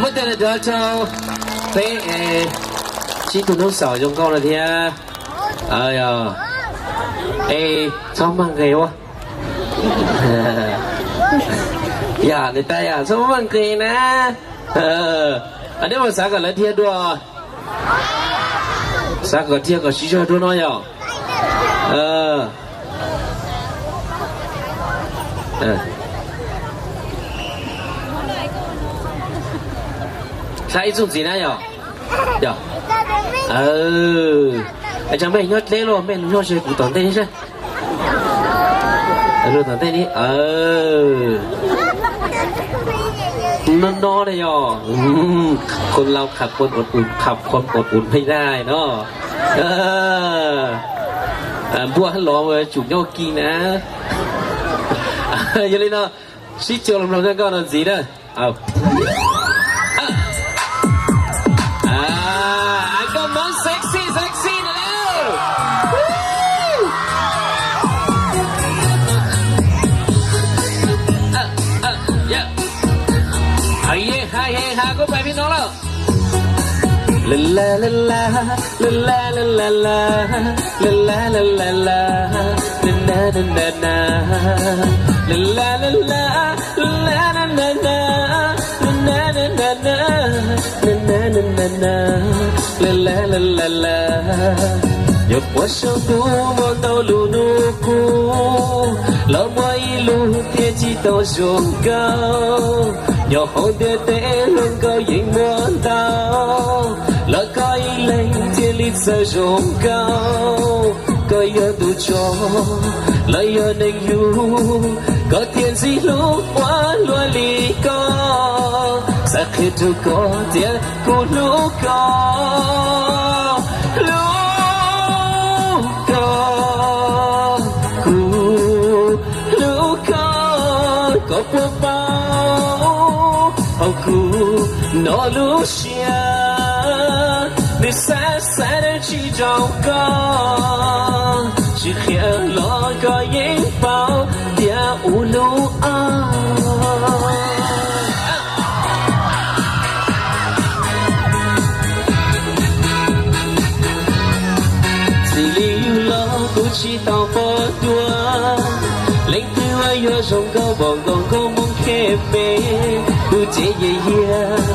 Muab tej no rov rau peb es sib tug noob xaum zoo nkauj no thiab. Es txhob maj nqes ua. Yog nws tas yog txhob maj nqes na. Neb puas xav kom lawv dhia dua? Xav kom dhia kom siv zog dua no yog? Xav ib txuj ntxiv na yog? Yog. Cov mej nyob dleb los mej lug nyob ze kuv tom ntej seb. Lug tom ntej ni. No no ne yog. Khon laus kham khon od um, kham khon od um mej dai no. Npuaj hab los tsum nyob kis na. Yog li no, sib cuag los mloog nkauj no ntxiv na. Yog puas sau ntuj muaj ntau lus nug kuv, los muaj ib lus thiaj tsis tau zoo nkauj. Nyob hauv ntiaj teb hluas nkauj yeej muaj ntau, los koj ib leeg thiaj li txawj zoo nkauj. Koj yog tus tso, los yog neeg yug, koj thiaj ntxim hlub ua luaj li koj. Xav qhia rau koj tias kuv hlub koj, hlub koj, kuv hlub koj, koj puas paub hauv kuv no lub siab, nws xav xav dab tsi rau koj, tsis qhia los koj yeej paub tias ua lub ob. Txij li yug los kuv tsis tau pom dua leej twg uas yuav zoo nkauj npaum nkaus nkauj Hmoob Kheej Pes. Tus cev yias yias,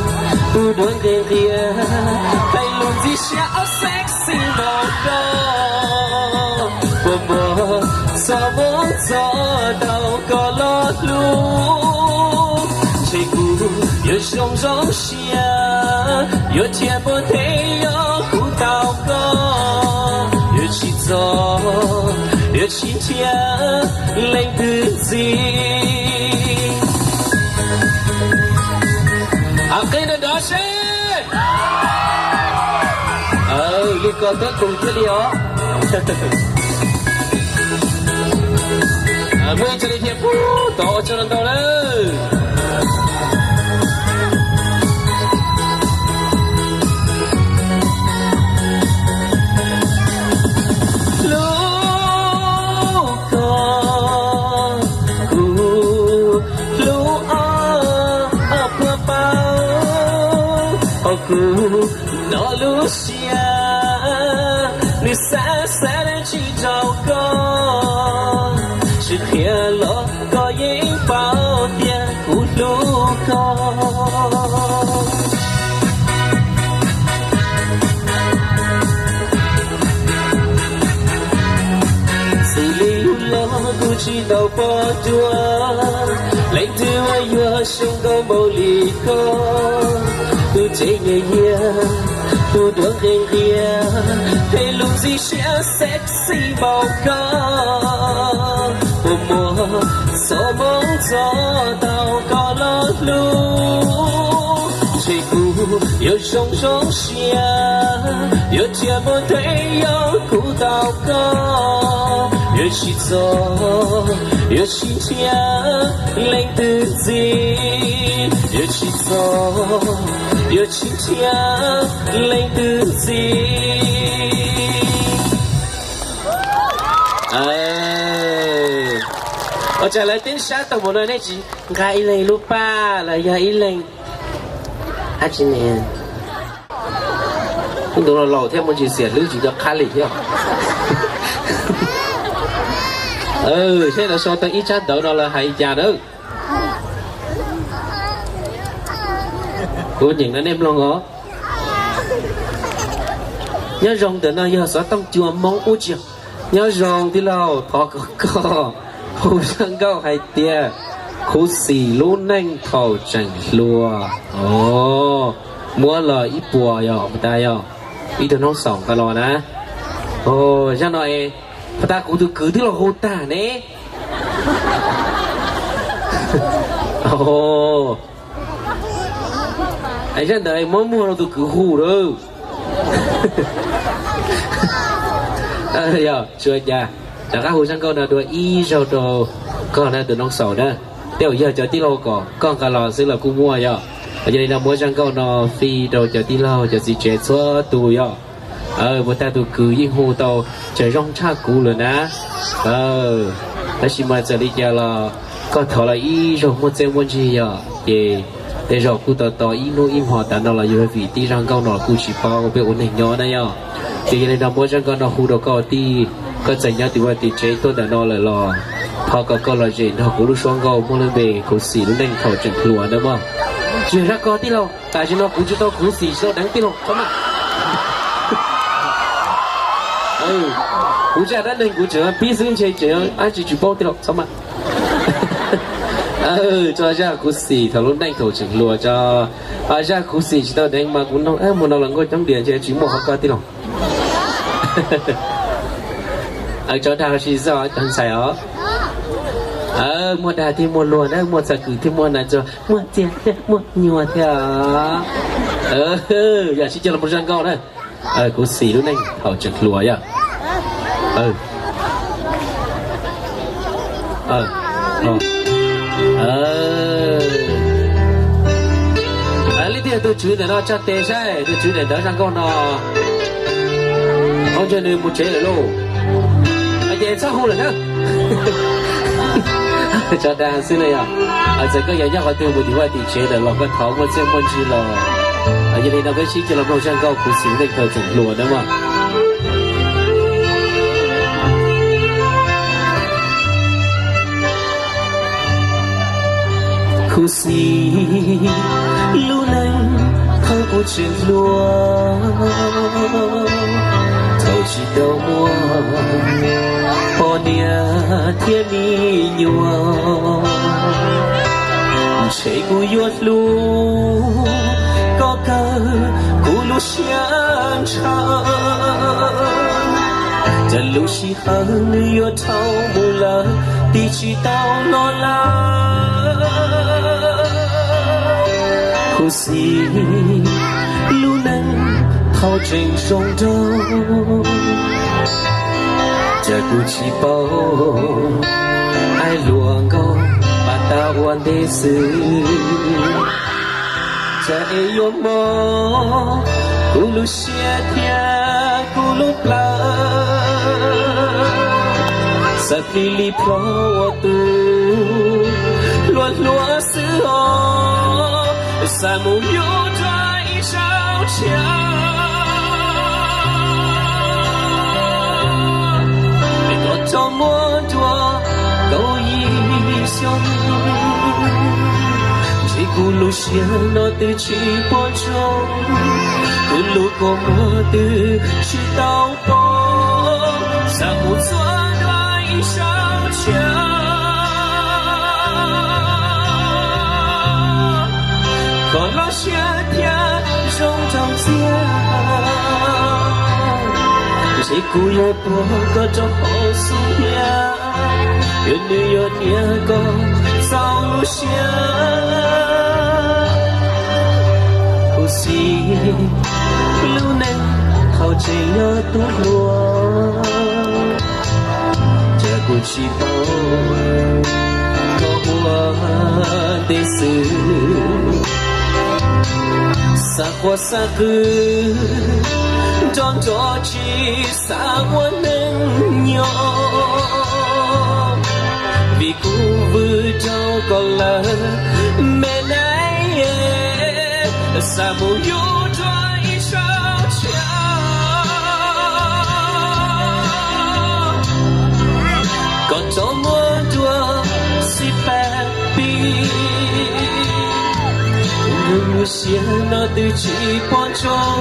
tus duav nqis nqias, hais lus ntxim siab ob sexy npaum koj. Puas muaj txoj hmoov txog tau koj los hlub, ntshe kuv yuav zoo zoo siab, yuav tsis muaj teeb yog kuv tau koj, yuav tsis txog, yuav tsis nrhiav leej twg ntxiv. Hab qe nrov nrov seb. Li ko tab tus thiaj li os. Muaj ib txhia li thiab pub tod ua tsaug ntau lawm. Hlub koj, kuv hlub ob, ob puas paub hauv kuv no lub siab, nws xav xav dab tsi rau koj, tsis qhia los koj yeej paub tias kuv hlub koj. Txij li yug los kuv tsis tau pom dua leej twg uas yuav zoo nkauj npaum li koj. Tus cev yias yias, tus duav nqis nqias, hais lus ntxim siab sexy npaum koj. Puas muaj txoj hmoov txog tau koj los hlub, ntshe kuv yuav zoo zoo siab, yuav tsis muaj teeb yog kuv tau koj, yuav tsis txog, yuav tsis nrhiav leej twg ntxiv, yuav tsis txog, yuav tsis nrhiav leej twg ntxiv. Ua cas lawv tib sab tau mus no nej tsis nqa ib leeg lub paj los yog ib leeg, ab tsi ne, ntug laus laus thiab muaj ntsis xiam hlwb tsis nco qab li thiab. Seb lawv sau tau ib tsab ntawv no lawv hais li cas na. Kuv nyeem no nej mloog os. Nyob zoo, ntawm no yog xov tooj cua Hmoob ub tsi. Nyob zoo tij laug, thov kom koj hu zaj nkauj hais tias khuv xim lub neej thaum tseem hluas. Muab los ib puas yog tas yog ib tug noob xaum nqa los na. Zaj no es, puas tas kuv tus kwv twb los hu tag ne. Zaj ntawd muab muag rau tus kwv hu lawm. Yog tsis ua cas, rov qab hu zaj nkauj no dua ib zaug rau koj na tus noob xaum na. Tej zaum yog cov tij laug kom koj nqa los xwb los kuj muaj yog. Yog li no muab zaj nkauj no fij rau cov tij laug cov txiv tsev txhua tus yog. Puas tas tus kwv yeej hu tau tseem zoo tshaj kuv lawm na. Tab sis mas txawm li cas los koj thov los ib zaug muaj txiaj muaj ntsig yog ces Tej zaum kuj tos tos ib hnub ib hmo tas no los yog vim tib zaj nkauj no kuj tsis paub peb ua neeg nyob na yom. Ces yog li no muab zaj nkauj no hu rau koj tij, koj txawm nyob tim vaj tim tsev tuaj ntawm no lawm los thov kom koj los zem nrog kuv lub suab nkauj muaj lub npe Khuv Xim lub neej thaum tseem hluas nawb mog. Tsis yog zaj ko tij laug, tam sim no kuv tsis tau khuv xim tsis tau deev tij laug txhob maj. Kuv zaj dab neeg kuv tseem pib xwb ntshe tseem dab tsi tsis paub tij laug txhob maj. Tso zaj khuv xim thaum lub neej thaum tseem hluas tso. Zaj khuv xim tsis tau deev mas kuv nug mus no los nkauj coob diam ntshe tsis muaj qhov ko tij laug. Tso dag los sis xwb cov ntxhais os. Muaj dag thiab muaj luag na, muaj txog kws thiab muaj nas txuag, muaj txiag thiab muaj nyuag thiab. Yog sib coj los mus zaj nkauj na. Khuv xim lub neej thaum tseem hluas yom. Leej twg yog tus tswv ntawm no tsa tes saib, tus tswv daim ntawv zaj nkauj no. Ua ntsuag nws mus tsev lawm lauj. Ces txhob hu lawm na. Tso dag xwb na yom. Txawm koj yog nyob qhov twg mus tim vaj tim tsev lawm los koj thov muaj txiaj muaj ntsig los. Yog li no peb sib coj los mloog zaj nkauj Khuv Xim lub neej thaum tseem hluas na mog. Khuv xim lub neej thaum kuv tseem hluas, thaum tsis tau muaj poj niam thiab me nyuam, ntshe kuv yuav hlub koj kawg kuv lub siab ntshaw. Cas lub sij hawm nws yuav dhau mus lawm, tig tsis tau los lawm. Khuv xim lub neej thaum tseem zoo nraug, cas kuv tsis paub aib luag nkauj pas tas ua ntej xwb. Cas es yuav mob kuv lub siab thiab kuv lub plawv, xav plig li plho ua tus hluas hluas xwb os, xav mus yuav dua ib zaug tshiab, es koj tso muab dua kaum yim xyoo. Ntshe kuv lub siab no twb tsis pom zoo, kuv lub kua muag twb tsis tau pom, xav mus txua dua ib zaug tshiab, kom loj siab thiab zoo nraug ntxiag. Ntshe kuv yuav puag koj rau hauv xub hnyiab, yuav nws yuav niam koj txaus lub siab. Khuv xim lub neej thaum tseem yog tub hluas, cas kuv tsis paub koj ua ntej xwb. Xav quaj xav qw nrov nrov tsis xav ua neej nyob, vim kuv vwm rau koj lawm me neej, xav mus yuav dua ib zaug tshiab, koj rov muab dua xib peb pib. Kuv lub siab no twb tsis pom zoo,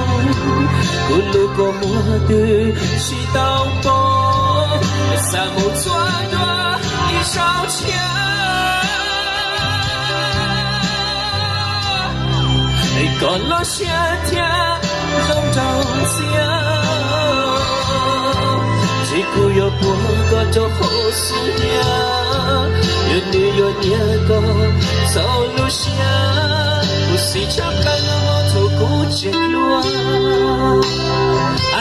kuv lub kua muag twb tsis tau pom, xav mus txua dua ib zaug tshiab, es koj loj siab thiab zoo nraug ntxiag. Ntshe kuv yuav puag koj rau hauv xub hnyiab, yuav nws yuav niam koj txaus lub siab. Khuv xim tshaj plaws no thaum kuv tseem hluas.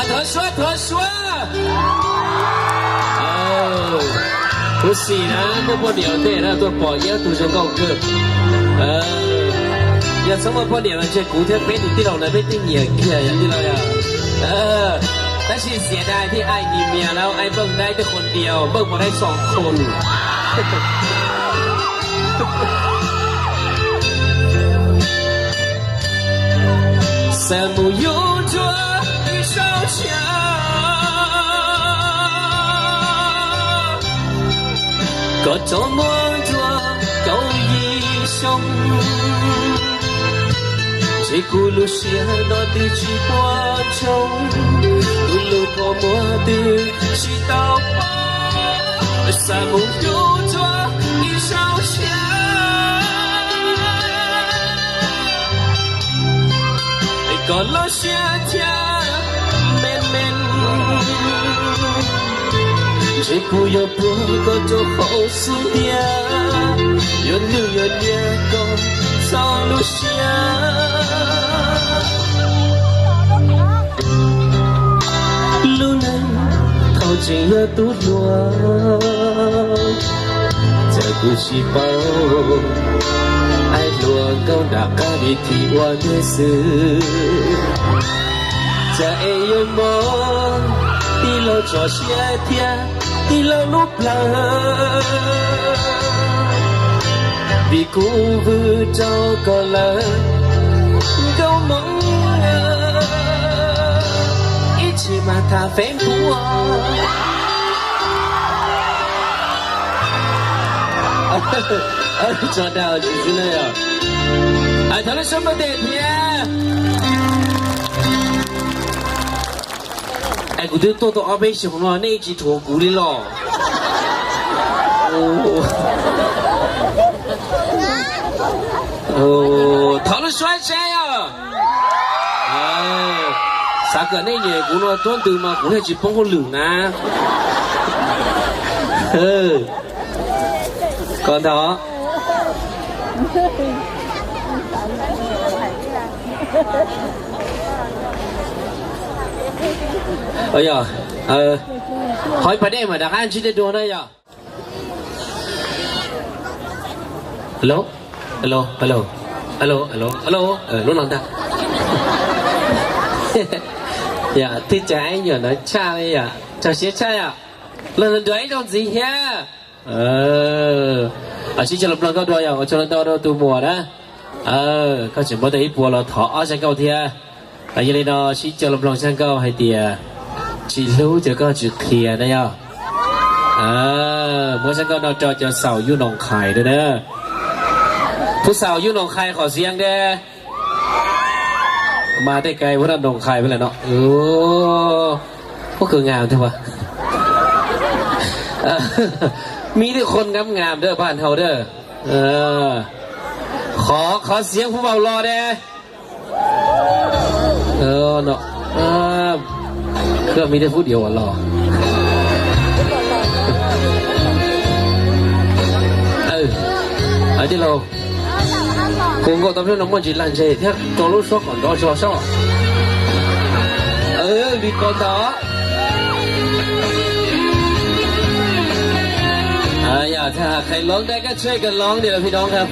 Thov suab, thov suab. Khuv xim na, muaj poj niam tej na tuaj pom ib tug zoo nkauj kawg. Yog txhob muaj poj niam los ntshe kuv thiab peb tus tij laug na peb twb nyiam kiag yog tij laug yog. Tab sis xiam dai thiab ai nyias mias lawm, ai npawg dai tej qhov diaus, npawg pom dai xom khum. Xav mus yuav dua ib zaug tshiab, koj rov muab dua kaum yim xyoo. Ntshe kuv lub siab no twb tsis puas ntsoog, kuv lub kua muag twb tsis tau pom. Xav mus yuav dua ib zaug tshiab, es koj lub siab thiaj me me. Ntshe kuv yuav puag koj rau hauv xub ntiag, yuav nug yuav nias koj txhob lub siab. Lub neej thaum tseem yog tub hluas, cas kuv tsis paub, aib hluas nkauj nram qab vim thim ua ntej xwb. Cas es yuav mob tij laug tso siab thiab tij laug lub plawv, vim kuv vwm rau koj lawm nkauj Hmoob, ib txhis mas tham Facebook. Tso dag tsis xwb na yog. Thov lub suab npawg tes thiab. Es kuv twb tuaj tau ob peb xyoos no nej tsis thuam kuv li los. Thov lub suab tsaib os. Xav kom nej nyiam kuv no tuab ntws mas kuv thiaj tsis poob hauj lwm na. Koj ntag. Yog, qhov ib pas dej mas rov qab ntsib dej dua na yog. Alo, alo, alo, alo, alo, alo, lub no ntag. Yog, twb cas ib nyuam ntawd tshaj li yom, txog siab tshaj yom. Los nrog ib zaug ntxiv thiab. Sib cog los mloog nkauj dua yog ua tsaug ntau rau tus muam na. Koj tseem muab tau ib puas los thov ob zaj nkauj thiab. Yog li no sib cog los mloog zaj nkauj hais tias tsis hlub ces koj tsis qhia na yog. Muab zaj nkauj no rau cov xaus Yub Noom Qhais dua na. Phub xaus Yub Noom Qhais qhov xiav de. Mas tej kais Yub Noom Qhais lawm no. Ub, kawg ngam thiab. Mi tej qhov ngam ngam dawb paj hau dawb. Qhov, qhov xiav phub vau los de. Koj mi tej phub diav uas los. Tij laug, kuv nkaum tau pliag no muaj ntsis lag ntseg thiab rau lub suab kom nrov zog soj. Li ko ntag. Yog thaj hais qhais lov dai kab tsheb kas lov di los phi doov kab.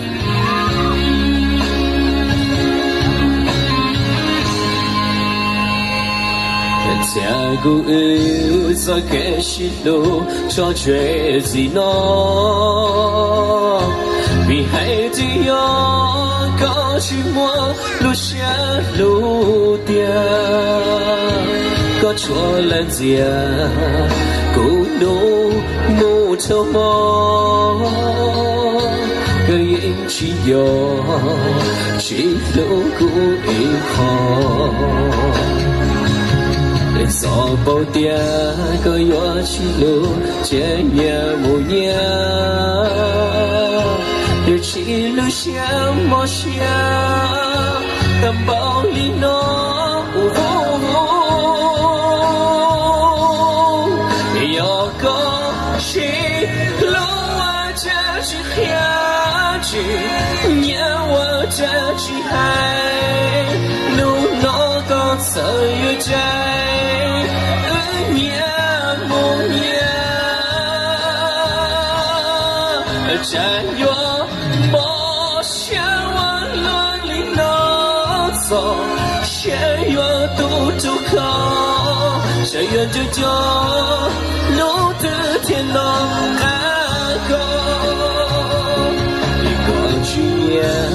Txhiaj kuv wb txoj kev sib hlub tso tseg txij no, vim hais tias yog koj tsis muaj lub siab hlub tiag, koj tshuav leej ntxias kuv hnub mus rau hmo, koj yeej tsis nco tsis hlub kuv ib qho. Txoj paub tias koj yuav tsis hlub ces nyias mus nyias, yuav tsis lub siab mob siab tau npaum li no. Yog koj tsis hlub ua cas tsis qhia, tsis nyiam ua cas tsis hais, hnub no koj txawm yuav tsis, wb nyias mus nyias, tsam yuav mob siab ua luaj li no txog, siab yuav tu rau koj, siab yuav tu cov hnub twg thiaj noj qab koj. Vim koj tsis nyiam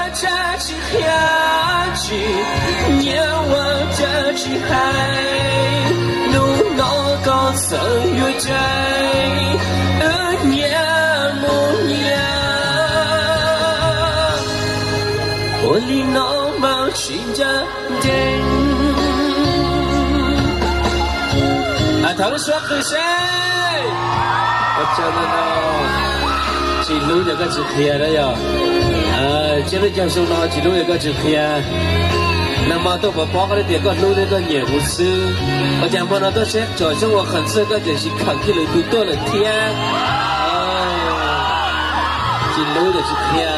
ua cas tsis qhia, tsis nyiam ua cas tsis hais, hnub no koj txawm yuav cai, wb nyias mus nyias. Ua li no mas tsis ncaj ncees. Thov lub suab qw seb. Tsis hlub ces koj tsis qhia na yog. Tsiab lub caug xyoo no tsis hlub ces koj tsis qhia. Nag hmo tuaj pov pob koj tias koj hlub thiab koj nyiam kuv xwb, ua cas hmo no tuaj saib tsom xyoob ua qhov txwj koj tiam sis khawm kiag lwm tus tuaj lawm thiab. Tsis hlub ces tsis qhia.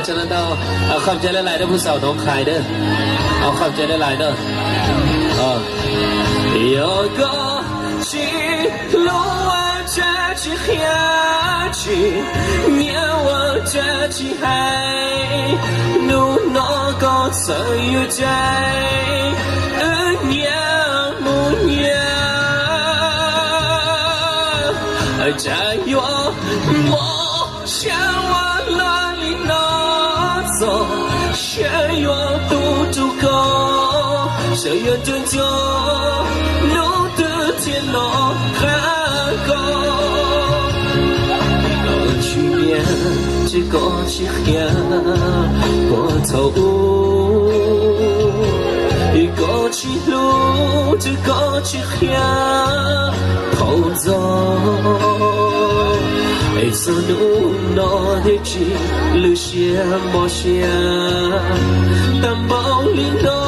Tsa ntau, qhov cai le lais rau phu xaum Noov Qhais na. Qhov cai le lais na. Yog koj tsis hlub ua cas tsis qhia, tsis nyiam ua cas tsis hais, hnub no koj txawm yuav cai, wb nyias mus nyias. Cas yuav mob siab ua luaj li no, txog siab yuav tu rau koj, sawv yuav nco nco hnub twg thiaj los qab koj. Koj tsis nyiam ces koj tsis qhia, puag thaum ub koj tsis hlub ces koj tsis qhia, thaum ntxov es txog hnub no thiaj tsis lwm siab mob siab tag npaum li no.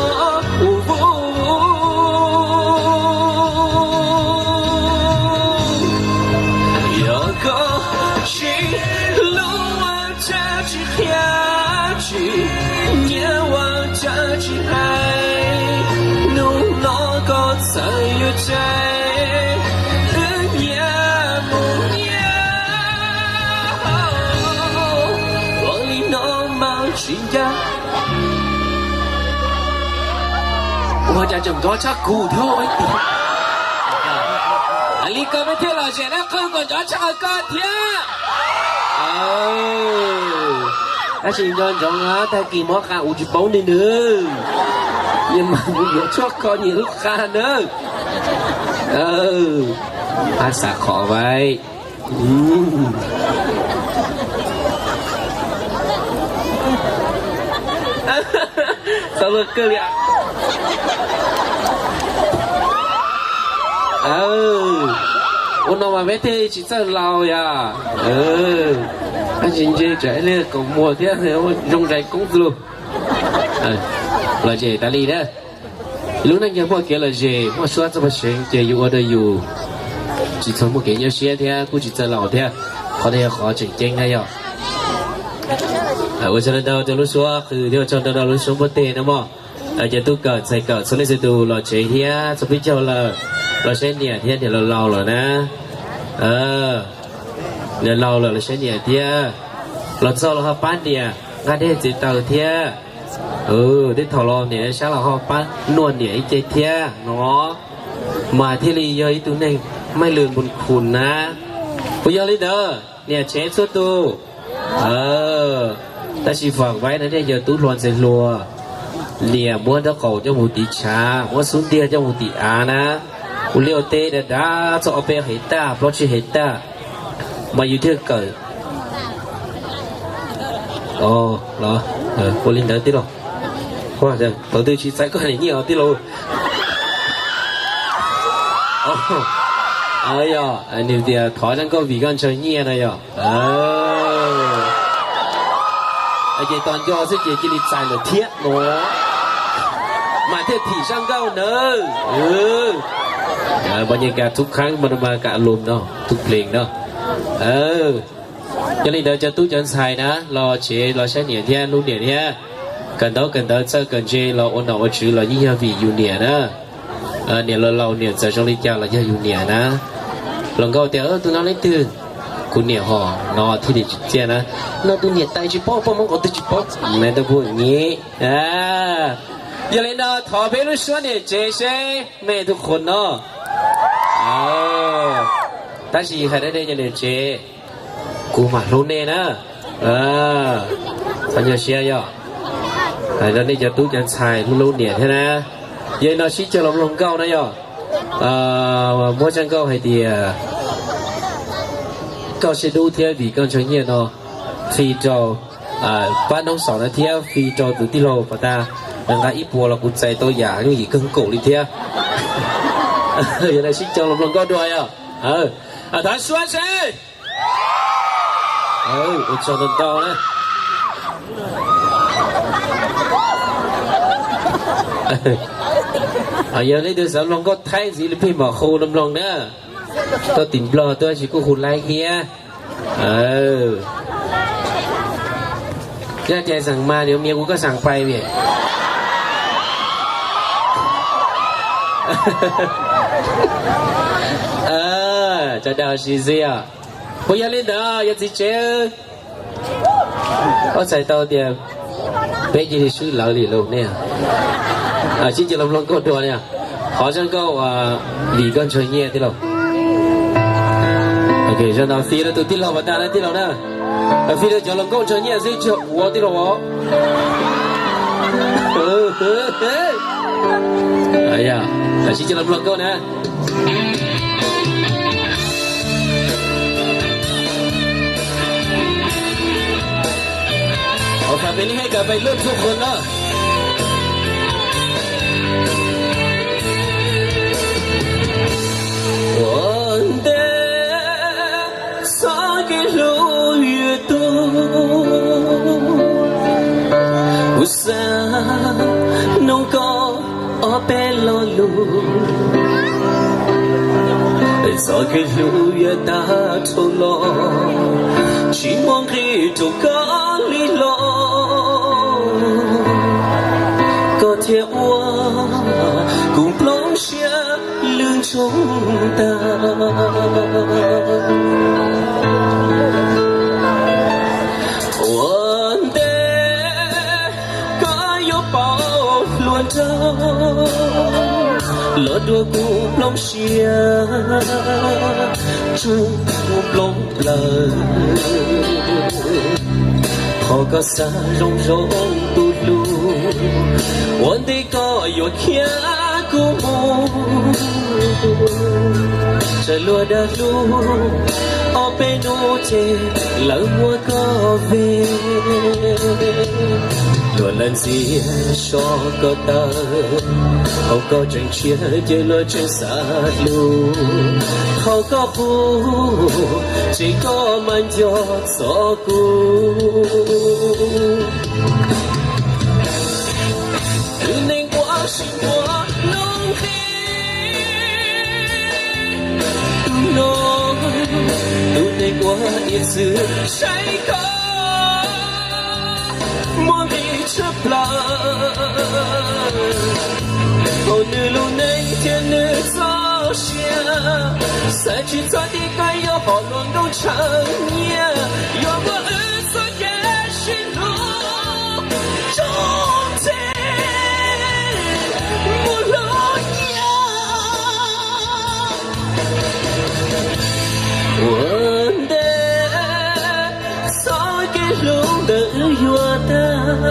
Yog koj tsis hlub ua cas tsis qhia, tsis nyiam ua cas tsis hais, hnub no koj txawm yuav cai, wb nyias mus nyias. Ua li no mas tsis ncaj. Ua cas tseem nrov tshaj kuv thiab. Li ko peb thiaj los zem na, qhov kom nrov tshaj koj thiab. Tab sis nco ntsoov tag kis muab qas ua tsis paub li nws. Nyias mas mus yuav tshuaj kho nyias lub qas na. Qas xav qhov vai. Txaus luag kawg li. Ua no mas peb thiaj tsis txawj laus yom. Tab sis ntshe tsam ib leeg kaus muag thiab zoo zais koob lug. Los zem tas li na. Lub neej yog muaj kev lom zem, muaj suab txoj paj seev ces yus ua rau yus tsis txhob muaj kev nyuaj siab thiab kuj tsis txawj laus thiab. Qhov no yog qhov tseem ceeb na yom. Ua tsaug ntau rau lub suab qw thiab ua tsaug ntau rau lub suab npuaj teg na mog. Cov tub kawm ntxhais kawm txhua leej txhua tus los tsev thiab txhua peb caug lawm, los saib niam thiab niam laus laus lawm na. Niam laus lawm los saib niam thiab. Los txog los ho pab niam nqa dej txiav taws thiab. Tej thaum los niam sab los ho pab noj niam ib ce thiab no, mas thiaj li yog ib tug neeg maj lwm npun khum na. Puas yog li ntawd niam tsev txhua tus? Tab sis fam vaib no nej yog tub hluas ntxhais hluas, niam muab nraub qaum coj mus tiv tshav, muab xub ntiag coj mus tiv av na, ua liaj ua teb dav dav txog ob peb hev tag plaub tsib hev tag, mas yus thiaj kawm. Ua li ntawd tij laug, thaum twg tsis txais koj niam nyiaj os tij laug. Yog nws tias thov zaj nkauj vim koj ntshaw nyiaj na yog. Ces tos nco xwb ces cia li txais lawm thiab no, mas thiaj thim zaj nkauj nawb. Npaj nyiaj kas tub khaab npaj kas lum no tub plees no. Yog li ntawd cov tub cov ntxhais na, los tsev los saib niam thiab hlub niam thiab. Kawm ntaub kawm ntawv txawj kawm ntse los ua nom ua tswv los yeej yog vim yus niam na. Niam laus laus niam txawm zoo li cas los yog yus niam na. Hluas nkauj tias, tus no leej twg? Kuv niam hos no thiaj li tsis txiaj na. No tus niam tais tsis paub, poj Hmoob qhov twg tsis paub, me tub pub nyib. Yog li no thov peb lub suab niam tsev seb me tus qhuas no. Tab sis hais dab dej cov niam tsev, kuv mam hlub nej na. Qhov nyuag siab yog hais rau nej cov tub cov ntxhais hlub hlub niam thiab na. Yog li no sib caug los mloog nkauj na yog. Muab zaj nkauj hais tias koj siab dub thiab vim koj ntshaw nyiaj no, fij rau pab noob xaum na thiab fij rau tus tij laug pas tas, nqa ib puas los kuv txais tau yam yooj yim kawg nkaus li thiab. Yog li sib caug los mloog nkauj dua yog. Thov suab seb. Ua tsaug ntau ntau na. Yog leej twg xav mloog nkauj Thaib ntxiv li pheej mam hu los mloog na. Koj tim Nplog tuaj tsis kuj hu laib thiab. Yog tias xeem mas niam mias kuv koj xeem pais vim. Cov dag si xwb os. Puas yog li ntawd yog txiv tsev? Koj txhais tau tias peb cia li swb lawv li lauj ne. Sib cia los mloog nkauj dua ne. Qhov zaj nkauj vim koj ntshaw nyiaj tij laug. Zaj no fij rau tus tij laug pas tas na tij laug na. Fij rau cov hluas nkauj ntshaw nyiaj xwb tsis yog kuv tij laug os. Sib cia los mloog nkauj na. Ua peb li hais kom peb lub txuj qhuas no. Ua ntej txoj kev hlub yuav tuag, kuv xav noog koj ob peb lo lus. Txoj kev hlub yuav tag dhau los, tsis muaj nqis rau koj li los, koj thiaj ua kuv nplooj siab lwj ntsoog tag. Ua ntej koj yuav pauv hluas nraug los dua kuv nplooj siab tsuj kuv nplooj plawv. Qhov koj xav zoo zoo tus hlub, ua ntej koj yuav khiav kuv mus. Txawm luag dag hlub ob peb hnub ces lawv muab koj ve. Luag lawv ntxias so koj tawm, thaum koj tseem tshiab ces luag tseem xav hlub. Thaum koj pub ces koj mas nco txog kuv. Tus neeg uas sib muaj hnub nqi, tus no, tus neeg uas ib txwm saib koj muaj nqis tshaj plaws. Hauv nws lub neej thiab nws txoj sia, xav tsis txog tias koj yuav hom luag nkauj ntshaw nyiaj, yuav muab wb txoj kev sib hlub tso tseg mus hlub nyiaj. Ua ntej txoj kev hlub ntawd yuav tag,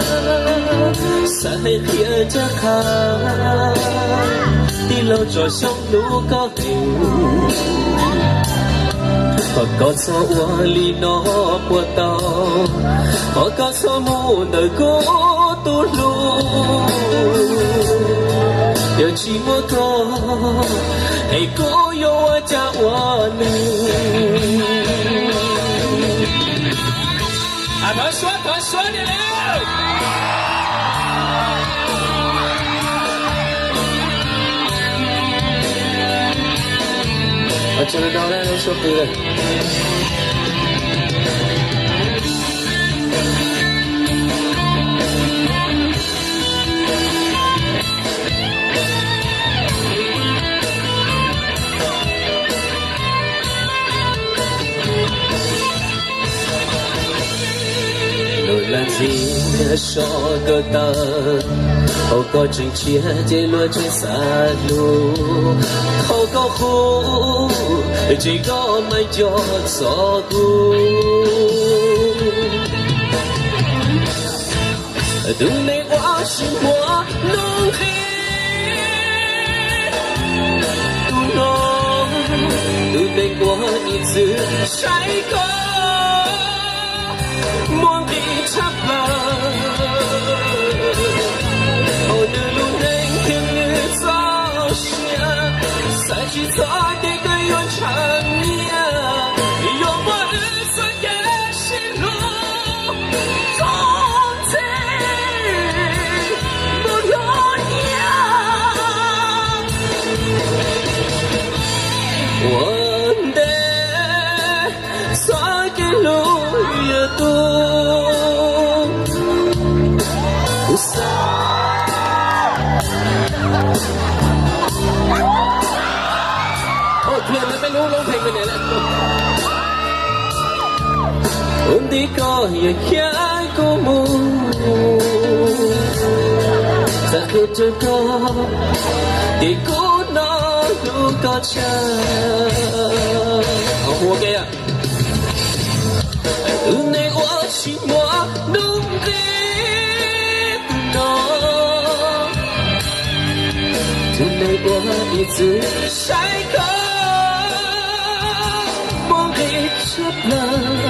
xav hais qhia rov qab, tij laug tsom xyoo hlub koj heev. Thov koj txhob ua li no puas tau, thov koj txhob mus ntawm kuv tus hlub. Yog tsis muaj koj es kuv yuav ua cas ua nws. Thov suab, thov suab li. Ua tsaug ntau na, suab pw lawm. Soj koj tawm, thaum koj tseem tshiab ces luag tseem xav hlub, thaum koj qub ces koj mas nco txog kuv. Tus neeg uas tsis muaj nuj nqis, tus no, tus neeg uas ib txwm saib koj muaj nqis tshaj plaws. Hauv nws lub neej thiab nws txoj sia, xav tsis txog tias koj yuav ntshaw nyiaj, yuav muab wb txoj kev sib hlub txo ntxiv mus hlub nyiaj. Ua ntej txoj kev hlub yuav tu, kuv xav. Ua ntej koj yuav khiav kuv mus, txawm qhia rau koj tias kuv no hlub koj tshaj. Tus neeg uas tsis muaj nuj nqis, tus no, tus neeg uas ib txwm saib koj muaj nqis tshaj plaws.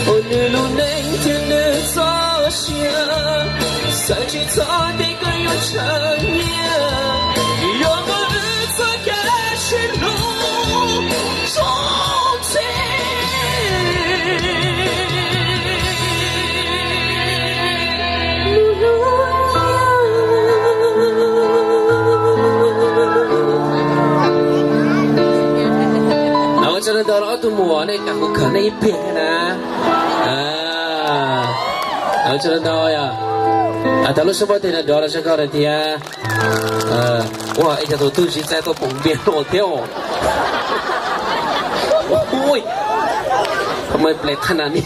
Hauv nws lub neej thiab nws txoj sia, xav tsis txog tias koj yuav ntshaw nyiaj, yuav muab wb txoj kev sib hlub txo ntxiv. Ua tsaug ntau rau ob tug muam, nej kam kuv khawm nej ib pliag thiab na. Ua tsaug ntau yom. Thaum lub sab npaj teg no dov los tso koj hais tias, ua es cov tus twg tsis txais tau poom npias no thiab os. Ui, thaum ma ple qhab na ni.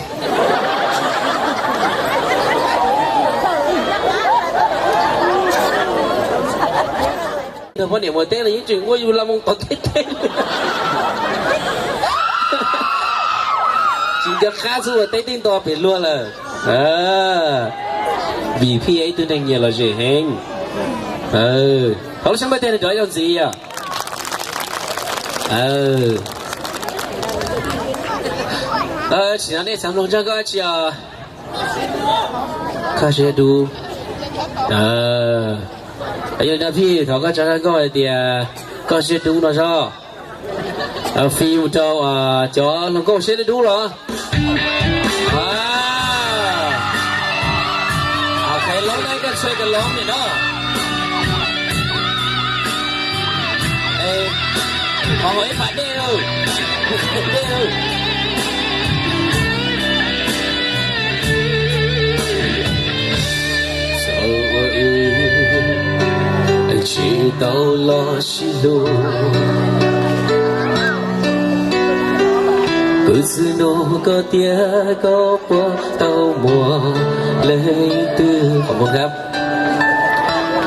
Poj niam mus teb los yeej tseem ua yus la moo tom teb teb. Tsis nco qab xwb ua teb tib nto pem luag lawm. Vim phij yog ib tug neeg nyiam lom zem heev. Thaum lub sab npaj teg no dov ib zaug ntxiv yom. Tsim no nej xav mloog tso koj dab tsi os? Koj siab dub. Yog li no phij thov koj tso koj hais tias koj siab dub no sob. Phij mus rau cov hluas nkauj siab dub dub los. Qhov lov na, koj tshua koj lov nim no. Qhov hauv ib phav dej, dej. Txawm ua wb tsis tau los sib hlub, kuv txwm nug koj tias koj puas tau muaj leej twg. Qhov muaj nkab,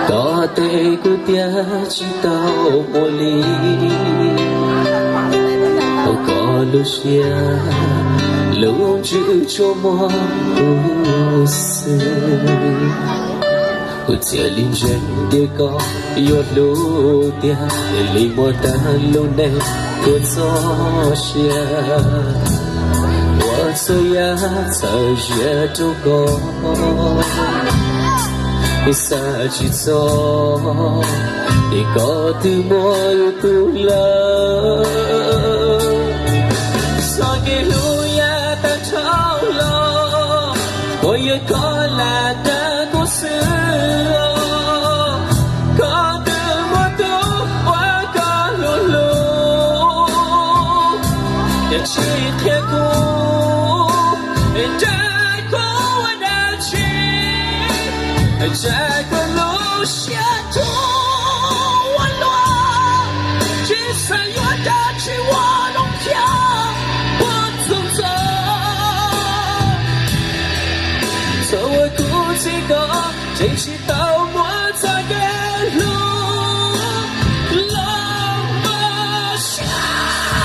koj teb kuv tias tsis tau muaj li. Koj lub siab lub ntsws tsuas muaj kuv xwb. Kuv thiaj li ntseeg tias koj yuav hlub tiag, thiaj li muaj tag lub neej kuv txoj sia. Ua txhua yam txhawm zias rau koj, xav tsis txog tias koj twb muaj tus lawm. Txoj kev hlub yav tag dhau los, puas yog koj lam dag kuv xwb os? Koj twb muaj tus uas koj hlub hlub, cas tsis qhia kuv, nrhiav kuv ua dab tsi, nrhiav kuv lub siab tuag ua luaj, tsis xav yuav dab tsi ua lub thiab ua txhua txhua. Tseem tsis tau muaj txoj kev hlub los npaj siab.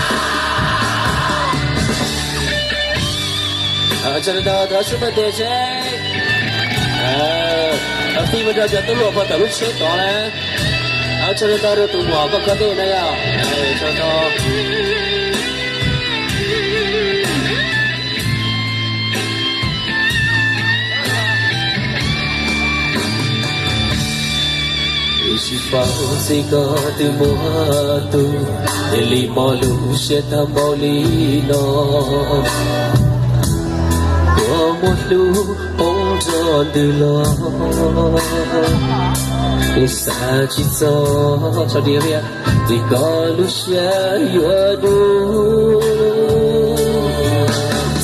Ua tsaug ntau, thov sub npaj tes seb. Fij mus rau cov tub hluas pog tom lub tsheb tod na. Ua tsaug ntau rau tus muam koj khob dej na yom. Ua tsaug ntau. Tsis paub txij koj twb muaj tus, es li mob lub siab tag npaum li no. Kua muaj hlub poob nrog ntws los, es xav tsis txog tso di ria, vim koj lub siab yuav dub.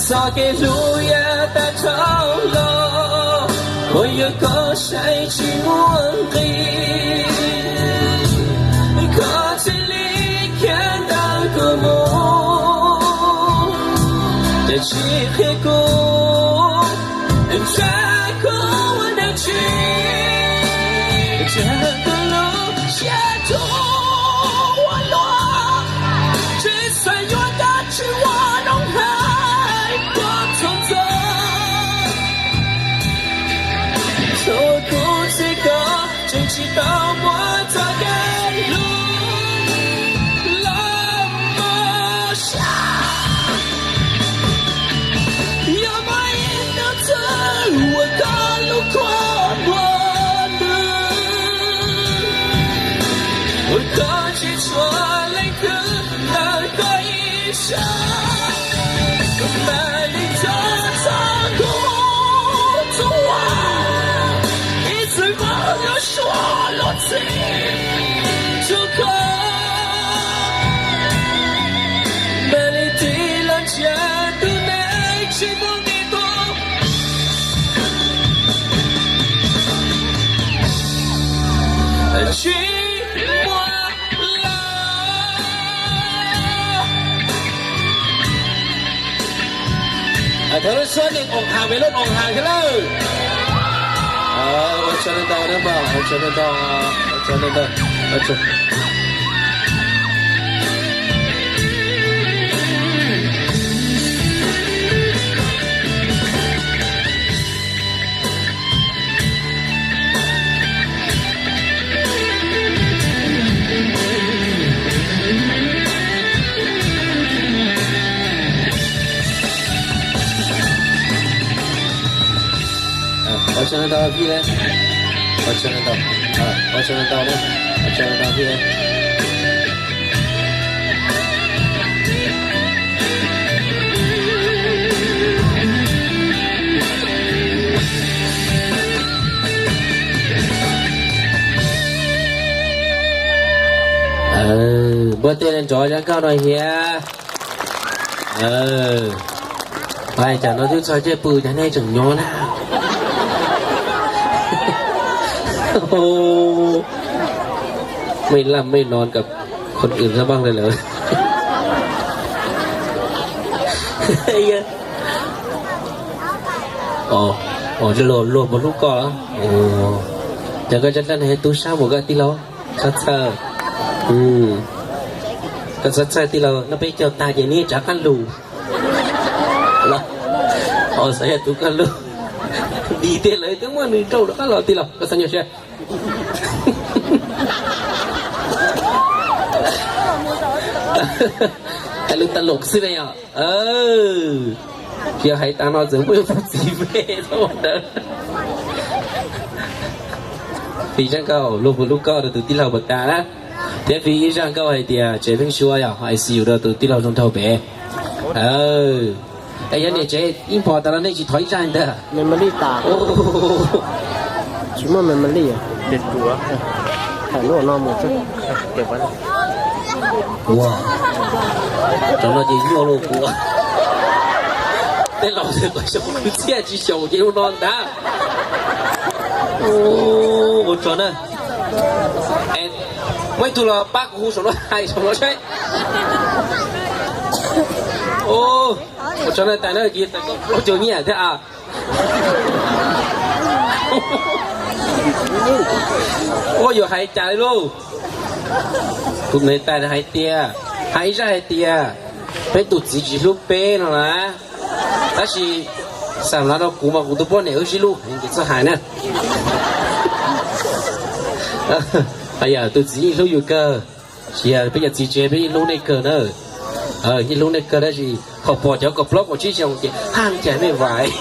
Txoj kev hlub yav tag dhau los, uas yog koj saib tsis muaj nqis, koj cia li khiav ntawm kuv mus, ces tsis qhia kuv, ntshe kuv ua dab tsi, ntshe kuv lub siab tsuas ua luaj, tsis xav yuav dab tsi ua noj hais koj txog ntxov. Txhua kuv txij koj tseem tsis tau muaj txoj kev hlub los npaj siab. Yog muaj ib hnub twg uas koj lub kua muag nws, uas koj tsis tshua leej twg ntawm koj ib sab, koj mam li txhob txo kuv txhua, ib txwm muab lub suab los txhim rau koj, mam li tig los nrhiav tus neeg tsis muaj nqis tus. Tsis muaj lawm. Thov lub suab neeg oos has, lub oos has thiab lawm. Ua tsaug ntau, ua tsaug ntau, ua tsaug ntau. Ua tsaug ntau, ua tsaug ntau, ua tsaug ntau, ua tsaug ntau. Npuaj tej nrov zaj nkauj no thiab. Hais cas no twb txog caij pw cas nej tseem nyob na. Mej laj mej no kom khon ws nab npaj le lawm. Luag puas hlub koj? Ces koj cov dlab ne tub sab mus koj tij laug, txhob txhawj, koj txhob txhawj tij laug, no peb caug tag ces neb rov qab lug. Xav yog tus koj lug, ntim tiag lawv twb muab nws rau rov qab los tij laug, koj xav nyuaj siab. Hais lus tas lom xwb ne yom. Yog hais tas no txawm muaj ib tug txiv peb tau ntawd. Fij zaj nkauj luag puas hlub koj rau tus tij laug puas tas na, thiab fij ib zaj nkauj hais tias tsev pheeb suab yog I C U rau tus tij laug zoo nraug pem. Es yog niam tsev ib pom tas no nej tsis thov ib zaj ntag. Tsis muaj memory. Ua, cov no ces nyuaj luaj kuv. Tej laus tias kom xyaum kwv txhiaj tsis xyaum ces ua no ntag. Ua tsaug na. Muaj ib tug los pab kuv hu saum no hais saum no saib. Ua tsaug na, tas na, plaub caug nyiaj thiab a. Ua yuav hais cas li lauj? Tus niam tais hais tias, hais ib zaj hais tias peb tus txiv tsis hlub peb no na. Tab sis xam lav rau kuv mas kuv tus poj niam wb sib hlub heev, kuv txhob hais na. Yog tus txiv yeej hlub yus kawg, tsis yog peb cov txiv tsev peb yeej hlub nej kawg na. Yeej hlub nej kawg tab sis thaum pom cov kaum plaub kaum tsib xyoo ces haj cas nej vais.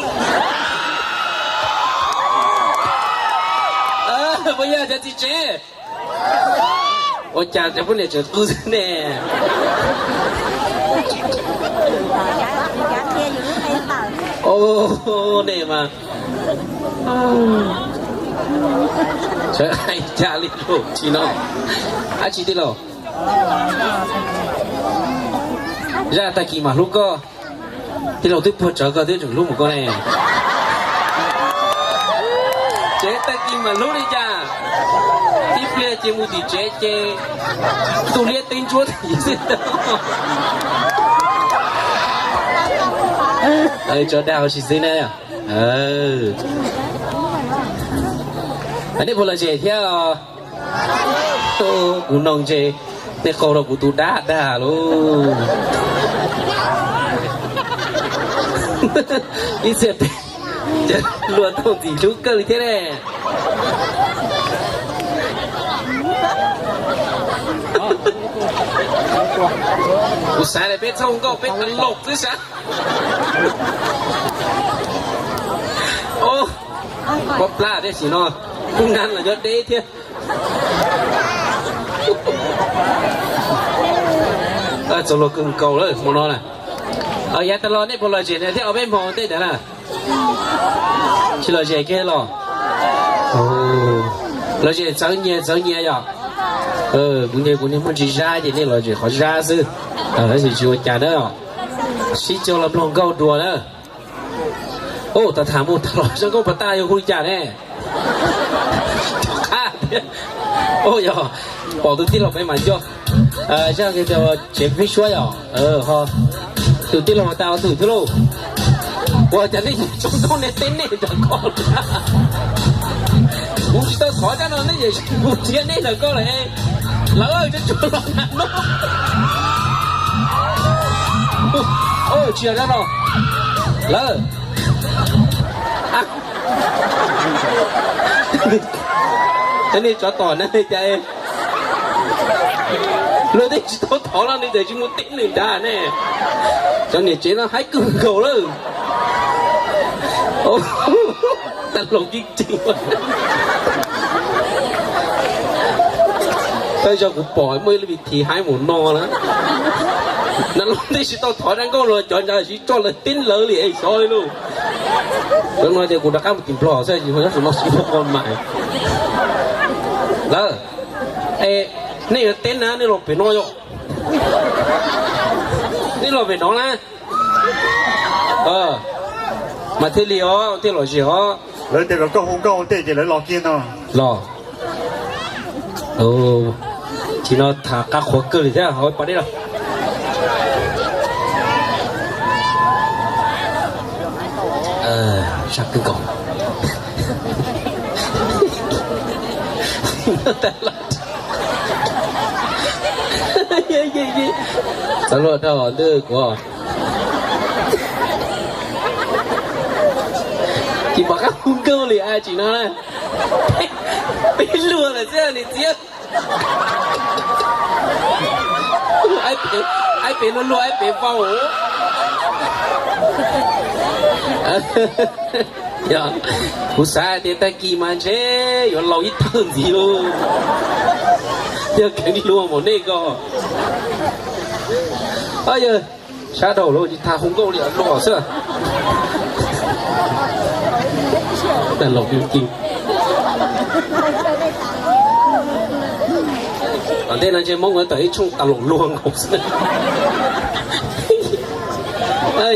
Puas yog cov txiv tsev? Ua cas cov poj niam tseem qw xwb ne? Nej mas, sawv hais cas li lus tsis no. Ab tsi tij laug, zaj tag kis mam hlub koj. Tij laug twb puag tsawv koj twb tseem hlub mus koj ne. Tsev tag kis mam hlub li cas? Tib pliag ces mus tim tsev ces tu liab teb ntsuab tim xwb. Tso dag ua si xwb na. Nej puas lom zem thiab? Kuv nug ntshe nej qau rau kuv tus dab dag lauj. Ib txhia tes luag thooj tim hlub kawg li thiab ne. Kuv xav tias peb txhob nkauj peb tag laus xwb sas. Pob plab tiam sis no, kub nab los nyob deb thiab. Txaus luag kawg nkaus lawm hmo no na. Yav tas los nej puas lom zem thiab, ob peb hmo tej ntawd na? Tsis lom zem kiag los? Lom zem txawv nyias txawv nyias yom. Kuv nyias kuv niag muaj ntsis zab ces nej lom zem qhov zab xwb. Tab sis tsis ua cas na. Sib cog los mloog nkauj dua na. Ua tas tham mus tham los zoo nkauj pas tas yog hu li cas ne? Qab thiab. Yog pom tus tij laug peb mas nco. Zaj tsev peb suab yom. Ho tus tij laug tas ua twm thiab lauj. Ua cas nej tso nkauj nej teb nej nram ko? Kuv tsis tau thov zaj no nej yeej mus thiab nej nram ko lawm. Lawv tsuag tsuag los nram no. Tsis yog zaj no. Lawv, nej tsov tom na cas luag tej tsis tau thov los nws txawm tsis mus teb nws nrad ne. Cov niam tsev no haib kawg nkaus lawm. Tag laus kiv tseeg. Tab sis kuv pom muaj ib lub vim thi haib mus no na. Nws luag tej tsis tau thov zaj nkauj los cov ntawd tsis tso lawv teb lawv li es xyov li lauj. Cov no ces kuv rov qab mus tim Nplog xwb, nyob saum no tsis muaj qhov mas. Lawv, nej yuav teb na nej los pem no yom. Nej los pem no na. Mas thiaj li os, thiaj lom zem os. Lawv tias kom koj hu nkauj ua ntej ces lawv los kiag no. Los. Tsis no tham qab qhuav kawg li thiab, ho pas dej los. Sab kwv nkaus. Txav luaj dhau ntwg kuv. Tsis pom qab hu nkauj li a tsis no na. Peb luag lawm xwb niam txiv. Aib pem no luag aib pem vau. Yog, kuv xav tias tag kis mas ntshe yuav laus ib thawj ntxiv lauj. Yog keev luag npaum nej ko. Yog, sab dhau lawm tsis tas hu nkauj li luag xwb. Laus kiv kiv. Tom ntej no ntshe Hmoob tawm ib tshooj tas laus luag nkaus xwb.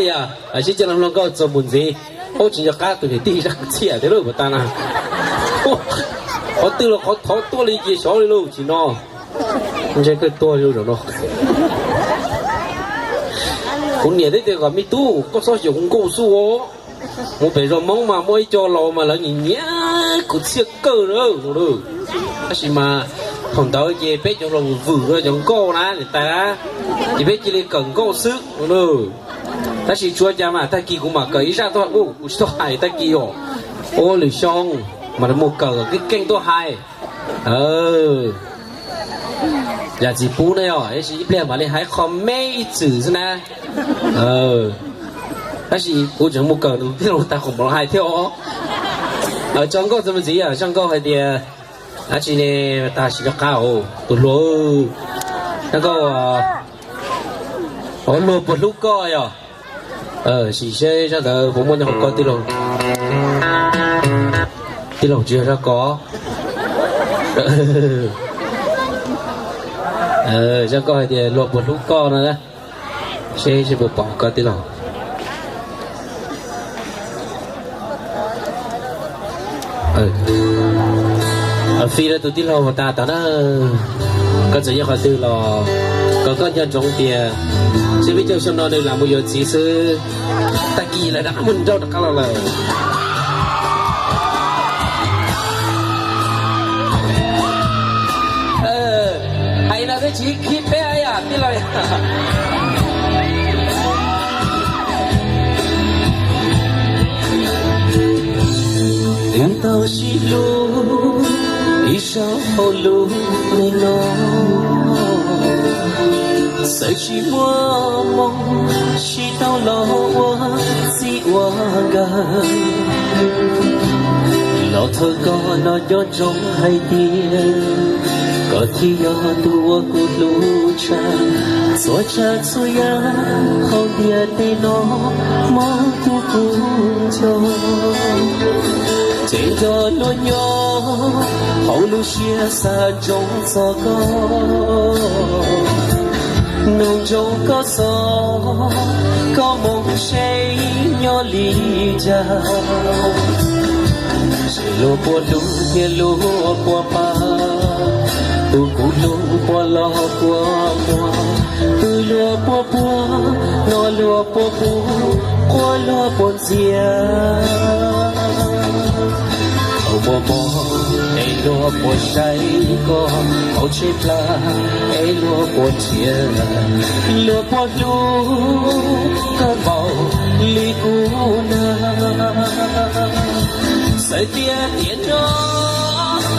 Yog, sib coj los mloog nkauj txuas mus ntxiv. Ub tsis nco qab tus niam tij zaj kwv txhiaj thiab lauj puas tas na. Qhov twg los qhov thov tuaj li cia xyov li lauj tsis no. Ntshe kawg tuag li zaum no. Kuv niam twb tias kom me tub koj txhob xyaum hu nkauj xwb os. Mus pem zos Hmoob mas muaj ib co laus mas lawv nyiam nyiam Kuv txhiaj kawg na. Tab sis mas thaum ntawd ces peb cov hluas vwm vwm rau cov nkauj na niam tais na, ces peb cia li kawm nkauj xwb. Tab sis tsuav cas mas tag kis kuv mam kawm ib zaj tuaj, kuv tsis tau hais tag kis os. Ua lwm xyoo mas mus kawm keej keej tuaj hais. Yam txiv pub na yog ib pliag mam li hais qho me ib txwm xwb na. Tab sis kuv tseem mus kawm tus tij laug tag qhov mam los hais thiab os. Tso nkauj txuas mus ntxiv, tso nkauj hais tias dab tsi ne, tag sim rov qab tus hluas, tso nkauj. Luag puas hlub koj yog? Sim seb zaj ntawd puas muaj nyob hauv ko tij laug. Tij laug tsis yog zaj ko. Zaj ko hais tias luag puas hlub koj no, seb seb puas pom ko tij laug. Fij rau tus tij laug tas tod na, koj txawm nyob qhov twg los kom koj nco ntsoov tias seb peb caug xyoo no nws lam mus yuav txiv xwb, tag kis lawv rov qab mus nrauj rov qab los lawm. Hais no twb tsis khib peb yam tij laug. Twb tau sib hlub ib zaug hauv lub neej no, txawm tsis muaj moo sib tau los ua txij ua nkawm, los thawj koj no nco ntsoov hais tias koj thiaj yog tus uas kuv hlub tshaj txhua tsav txhua yam hauv ntiaj teb no, mob tus kuv nco. Ces nrog luag nyob hauv lub siab xav ntsoov txog koj, nug ntsoov koj xov, koj moo seb nyob li cas. Seb luag puas hlub thiab luag puas pab, tus kuv hlub puas los puas muaj, twb luag puas puag, no luag puas pub, quaj luag puas ntxias. Thaum muaj mob es luag puas saib koj, thaum tshaib plab es luag puas nrhiav, luag puas hlub koj npaum li kuv na. Txawm tias tiam no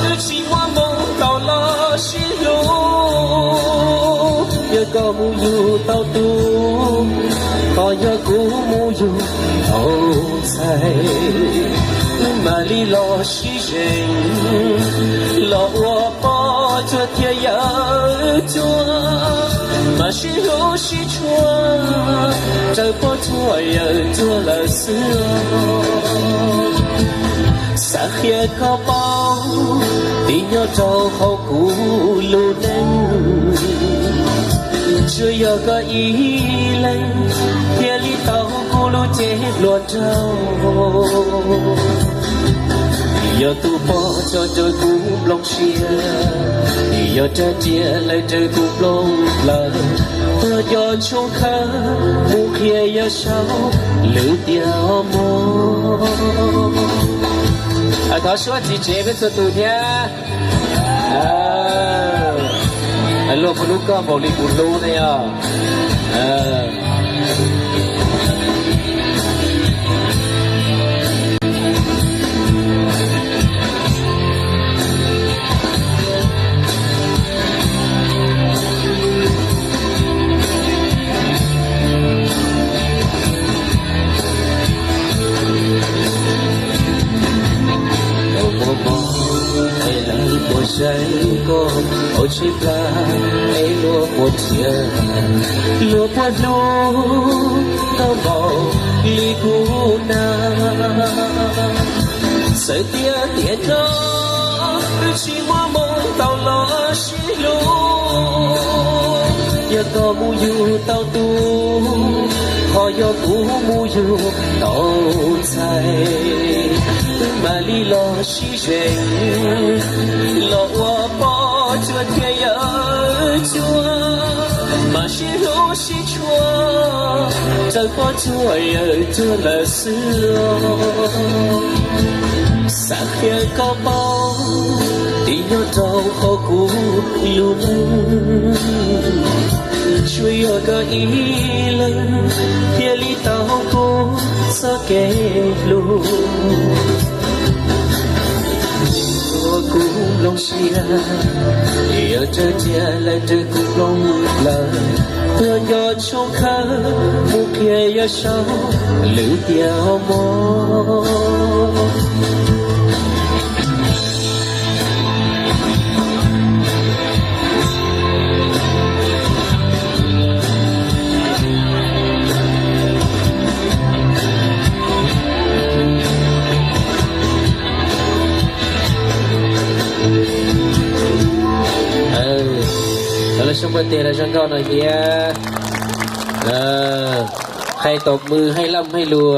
wb tsis muaj moo tau los sib hlub, yog koj mus yug tau tus, ho yog kuv mus yug tau ntxhais, wb mam li los sib zeem, los ua poj cuag thiab yawm cuag, mam sib hlub sib tshua raws poj cuag yawm cuag lawm xwb. Xav qhia koj paub, tig nyob rau hauv kuv lub neej, tsuas yog koj ib leeg thiaj li tau kuv lub cev hluas nraug. Yog tus poj coj raws kuv nplooj siab, yog rab riam lawv raws kuv nplooj plawv, tuag cov tshoob khawv mus qhia yawg saub lwm tiam muaj. Thov suav txiv tsev peb txhua tus thiab. Luag puas hlub koj npaum li kuv hlub ne yog? Thaum muaj mob es lawv puas saib koj, thaum tshaib plab es luag puas nrhiav, luag puas hlub koj npaum li kuv na. Txawm tias tiam no wb tsis muaj moo tau los sib hlub, yog koj mus yug tau tus, ho yog kuv mus yug tau ntxhais, wb mam li los sib zeem, los ua poj cuag thiab yawm cuag, mam sib hlub sib tshua raws poj cuag yawm cuag lawm xwb. Qhia koj paub, tig nyob rau hauv kuv lub neej, tsuas yog koj ib leeg thiaj li tau kuv txoj kev hlub. Ua kuv nplooj siab, yog raws tias lawv raws kuv nplooj lawm, tuaj nco tshoob khawb mus qhia yog saum lwm tiam ho mob. Lawv sab npua teg los zoo nkauj no thiab. Hais tom mws hais laj hais luam,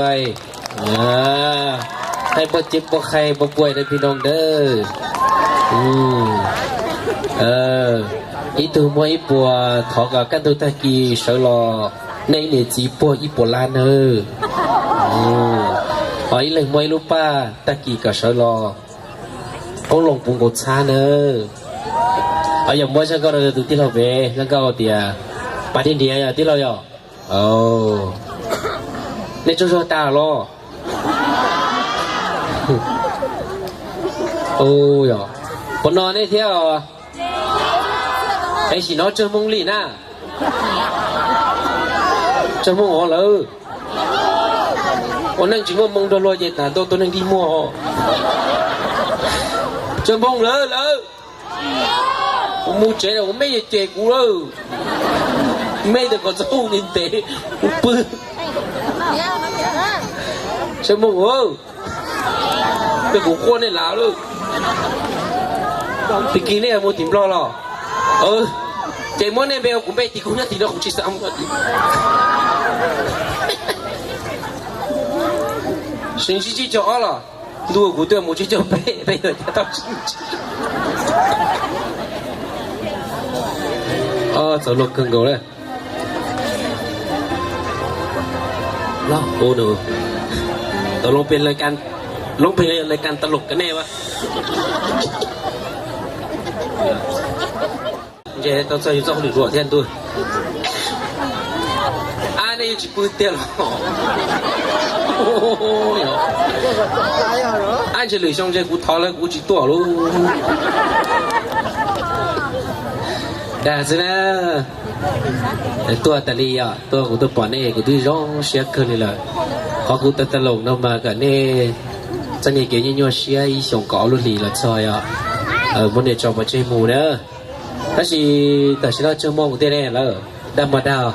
hais npua cev npua qhe npua puas rau phi noo ntawd. Ib tug muaj ib puas, thov kom kaj ntug tag kis sawv los nej niam txiv puag ib puas lab nawb. Ho ib leeg muaj ib lub paj tag kis kom sawv los qoob loo puv nkaus txhab nawb. Yog muab zoo nkauj rau tus tij laug pem, zoo nkauj tias pas dej ntiav yog tij laug yog. Nej tsaug zog tas los? Puas no nej thiab os? Es sim no tsawg moo li na? Tsawg moo os lawv? Ua neej tsis muaj moo nrog luag ces tas ntau tus neeg dig muag. Tsawg moo lawm lawv? Kuv mus tsev lawm, kuv mej cem kuv lawm. Mej tias kom txhob hu ntev ntev, kuv pw. Tsawg moo, peb kuv quaj nej lav lawm. Pig kig nej mus tim Nplog los? Ces muab nej npe ua kuv npe tim kuv nyob tim no kuv tsis xav mus. Sib tsib caug ob los? Ntuj, kuv twb mus tsib caug peb, peb yuav cas tau tsib. Txaus luag kawg nkaus li. Los, tau loo peg lais kas tau lom kawg nej as. Ntshe tau txog yus txoj hauj lwm luam thiab ntuj. Ab, nej yeej tsis pw tiag los? Ab, ntshe lwm xyoo ntshe kuv thov lawv kuv tsis tuaj lauj. Dag xwb na. Tuaj tas li os, tuaj kuv tuaj pom nej kuv twb zoo siab kawg li lawm. Qhov kuv tau tau loo no mas kom nej txoj niag kev nyuaj nyuaj siab ib xyoos kaum ob lub hlis los txog os. Muab nej tso pov tseg mus na. Tab sis tam sim no tsawg moo tiag ne lawm? Dag mas dag.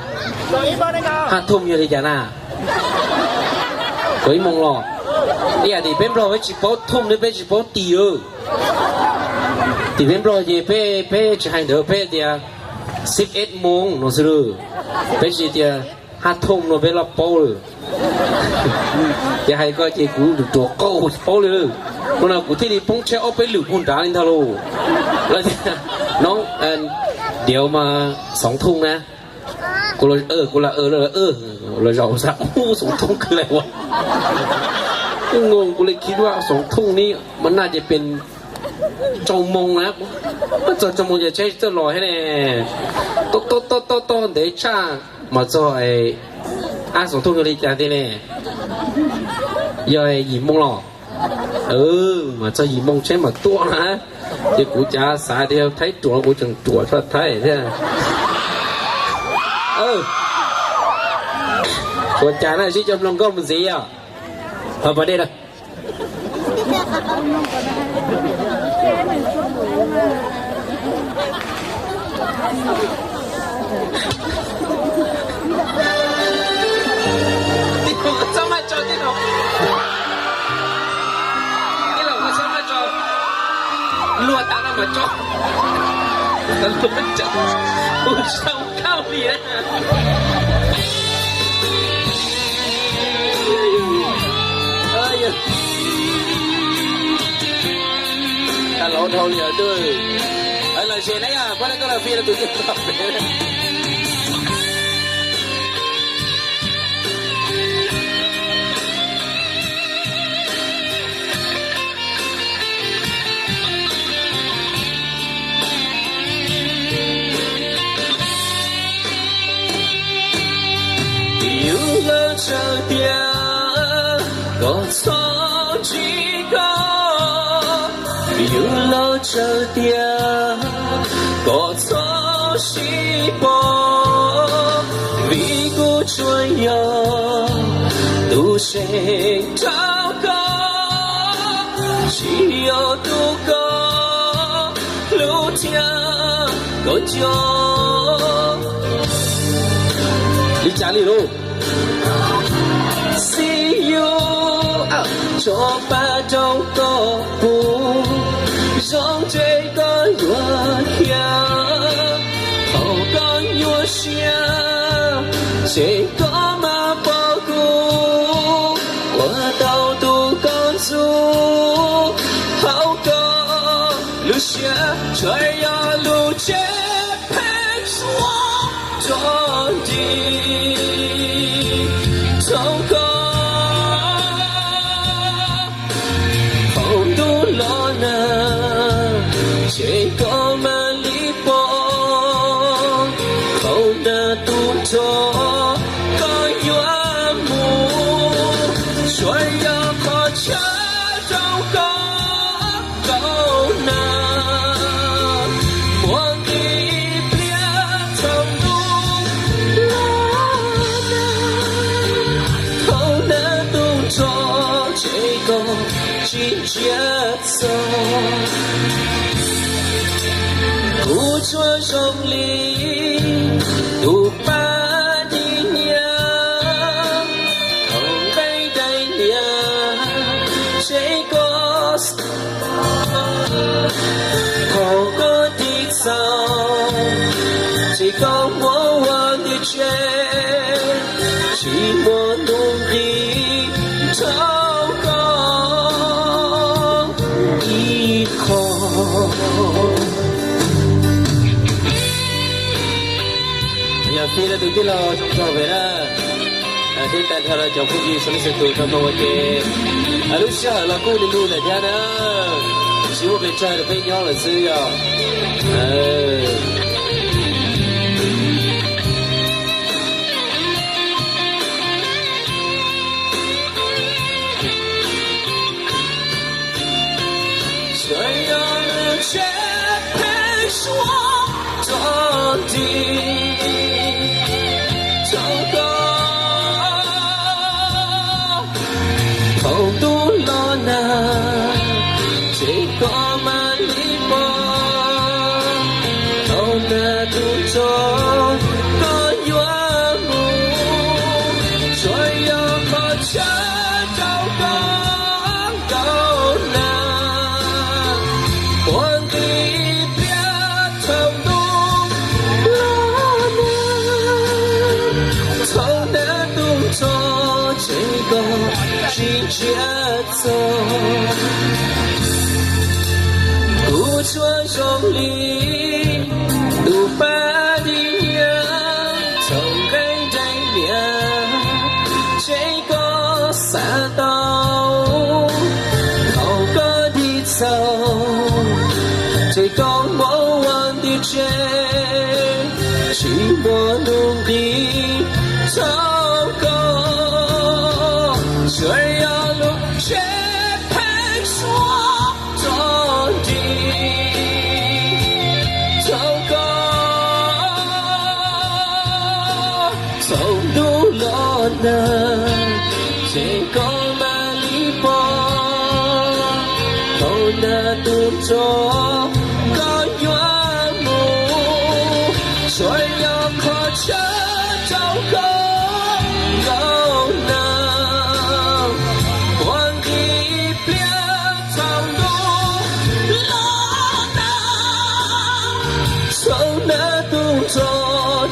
Haj thooj yog li cas na? Kaum ib moo los? Ib yam tim peb Nplog peb tsis paub thooj ne, peb tsis paub tim. Tim peb Nplog ces peb, peb tsis hais ntawd, peb tias sib eb moo no xwb lawm. Peb tsis tias haj thooj no peb loj paub lawm. Ces hais ko ces kuv ruam ruam qauj tsis paub li lawm. Ua no kuv thiaj li poob tsheb ob peb lwm puag nrad li ntag lauj. Lawv tias no, diav mas xoov thooj na. Kuv los, kuv los, los zaum xav ub xoov thooj kawg li ua. Kuv ngoo kuv li khib duab xoov thooj ni mas naj ces pes tsau moo na. Txog tsau moo ces tsheb txawj los thiab ne. Tob tob tob tob ntev tshaj mas txog, ab xoov thooj yog li cas tiag ne? Yog yim moo los? Mas txog yim moo tsheb mas tuaj na. Ces kuv cav xav tias Thaib ruam kuv tseem ruam tshaj Thaib thiab. Ua cas na, sib coj mloog nkauj mus ntxiv os. Ho pas dej na. Tij laug, txhob maj tso tij laug. Tij laug, txhob maj tso. Luag tas no mas tso. Luag tso. Kuv tsis tau khauj li na. Tag laus dhau li os twb. Lawv zes na yog, pab na koj lawv fij lawv tus tij laug. Yus los tsawg tiag, koj txhob sib pom, vim kuv tsuas yog tus seem rau koj, tsis yog tus koj hlub thiab koj nco. Li cas li lauj? Xib hwb, tso pab rau koj pum, zoo ntshe koj yuav khiav. Thaum koj nyuaj siab, ces koj mam pom kuv, ua tau tus koj ntxub hauv koj lub siab, tsuas yog lub tsev pheej suab rog nrig rau koj. Thaum ntuj los nag, ces koj mam li pom, thaum nag tu nrho koj yuav mus, tsuas yog qhov chaw rau koj nkaum nag. Muaj nqis pliag thaum ntuj los nag, thaum nag tu nrho ces koj tsis ntsia txog. Kuv tsuas zoo li tus paj dig hniav, thaum nqaij dai lias ces koj xa tau. Thaum koj tig txog, ces koj muab ua ntiv tsev, tsis muaj hnub nqis rau koj ib qho. Yog fij rau tus tij laug zoo zog pem na, thiab tag nrho rau cov phooj ywg xov li xov tus rau mloog ua ke. Lub sij hawm los kuj nws nug lawm thiab na, tsis muaj pes tsawg rau peb nyob lawm xwb yog. Tsuas yog lub tsev pheej suab rog nrig rau koj. Thaum ntuj los nag, ces koj mam li pom, thaum nag tu nrho koj yuav mus, tsuas yog qhov chaw rau koj nkaum nag. Muaj nqis pliag thaum ntuj los nag, thaum nag tu nrho ces koj tsis ntsia txog. Kuv tsuas zoo li tus paj dig hniav, thaum nqaij dai lias ces koj xa tau. Thaum koj tig txog, ces koj muab ua ntiv tsev, tsis muaj hnub nqis rau koj. Tsuas yog lub tsev pheej suab rog nrig rau koj. Thaum ntuj los nag, ces koj mam li pom, thaum nag tu nrho koj yuav mus, tsuas yog qhov chaw rau koj nkaum nag. Muaj nqis pliag thaum ntuj los nag, thaum nag tu nrho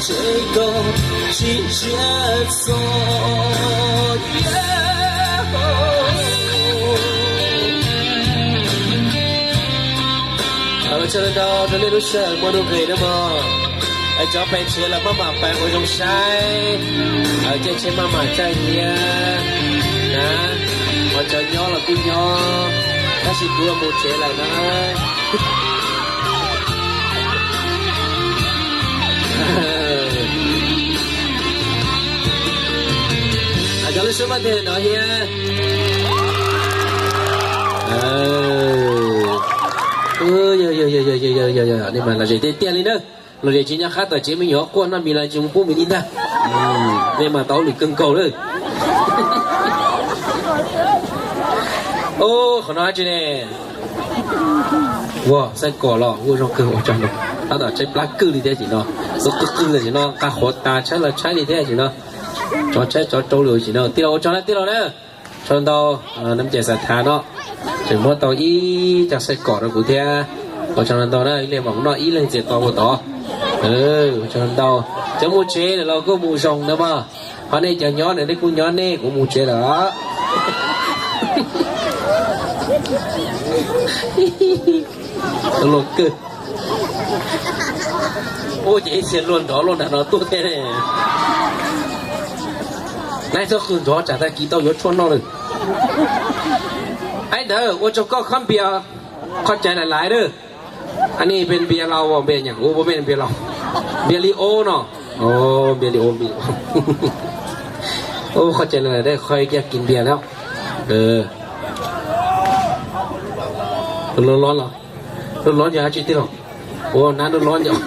ces koj tsis ntsia txog. Ua tsaug ntau rau nej lub sij hawm muaj nuj nqis na mog. Es cov pem tsev los maj mam pais ua zoo saib, caij tsheb maj mam caij thiab na. Ho cov nyob los kuj nyob, tab sis kuv mus tsev lawm na. Cov lub suab maj tiag no thiab. Yog, yog, yog, yog, nej mas lom zem tiag tiag li na. Lom zem tsis nyob qab tom tsev me nyuam quaj noj mis los tsis mus pub mis li ntag. Nej mas tau hauj lwm kawg nkaus lawm. Qhov no dab tsi ne? Ua xaij kom los ua zoo kawg ua tsaug no. Tab tom tshaib plab kwj li thiab tim no. Txog qwj qwj tam sim no nqa qhuav tas tshaib los tshaib li thiab tim no. Tsov tshaib tsov rau lawm tim no. Tij laug ua tsaug na tij laug na. Ua tsaug ntau, nab cai xav thav no, tseem muab tau ib co xaij kom rau kuv thiab. Ua tsaug ntau na, ib leeg mam noj ib leeg txiav tau ua tod. Ua tsaug ntau. Cov mus tsev lawm los kuj mus zoo na mog. Ho nej cov nyob na nej kuj nyob nej, kuv mus tsev lawm. Luag kawg. Ua ces ib txhia luag nrov luaj nram no tuaj thiab ne. Nab txhob qw nrov tsam tag kis tau yuav tshuaj noj lawm. Aib ntawd ua tsaug koj khob npias, qhov cai lais lais lawm. Anij peb npias laus, npias nyam ua peb npias laus, npias li ob no. Npias li ob, npias li ob. Qhov cai lais lais, qhov ib kiag kis npias thiab. Loj loj los, loj loj yog dab tsi tij laug? Ua nab loj loj yog.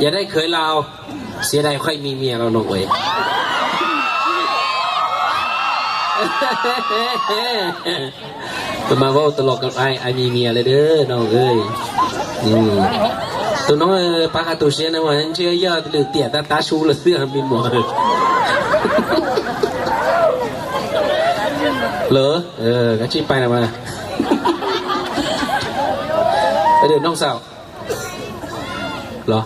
Yog dai khwv laus, xiav dai qhov ib me mias los no ua. Tus mas vau tus los ai me mias li no. Tus no pab qhov tu siab no mas ntshe yog lwm tiam tab tab su lawm xwb me muam. Lawm, koj tsis pais na mas. Noj xaum los.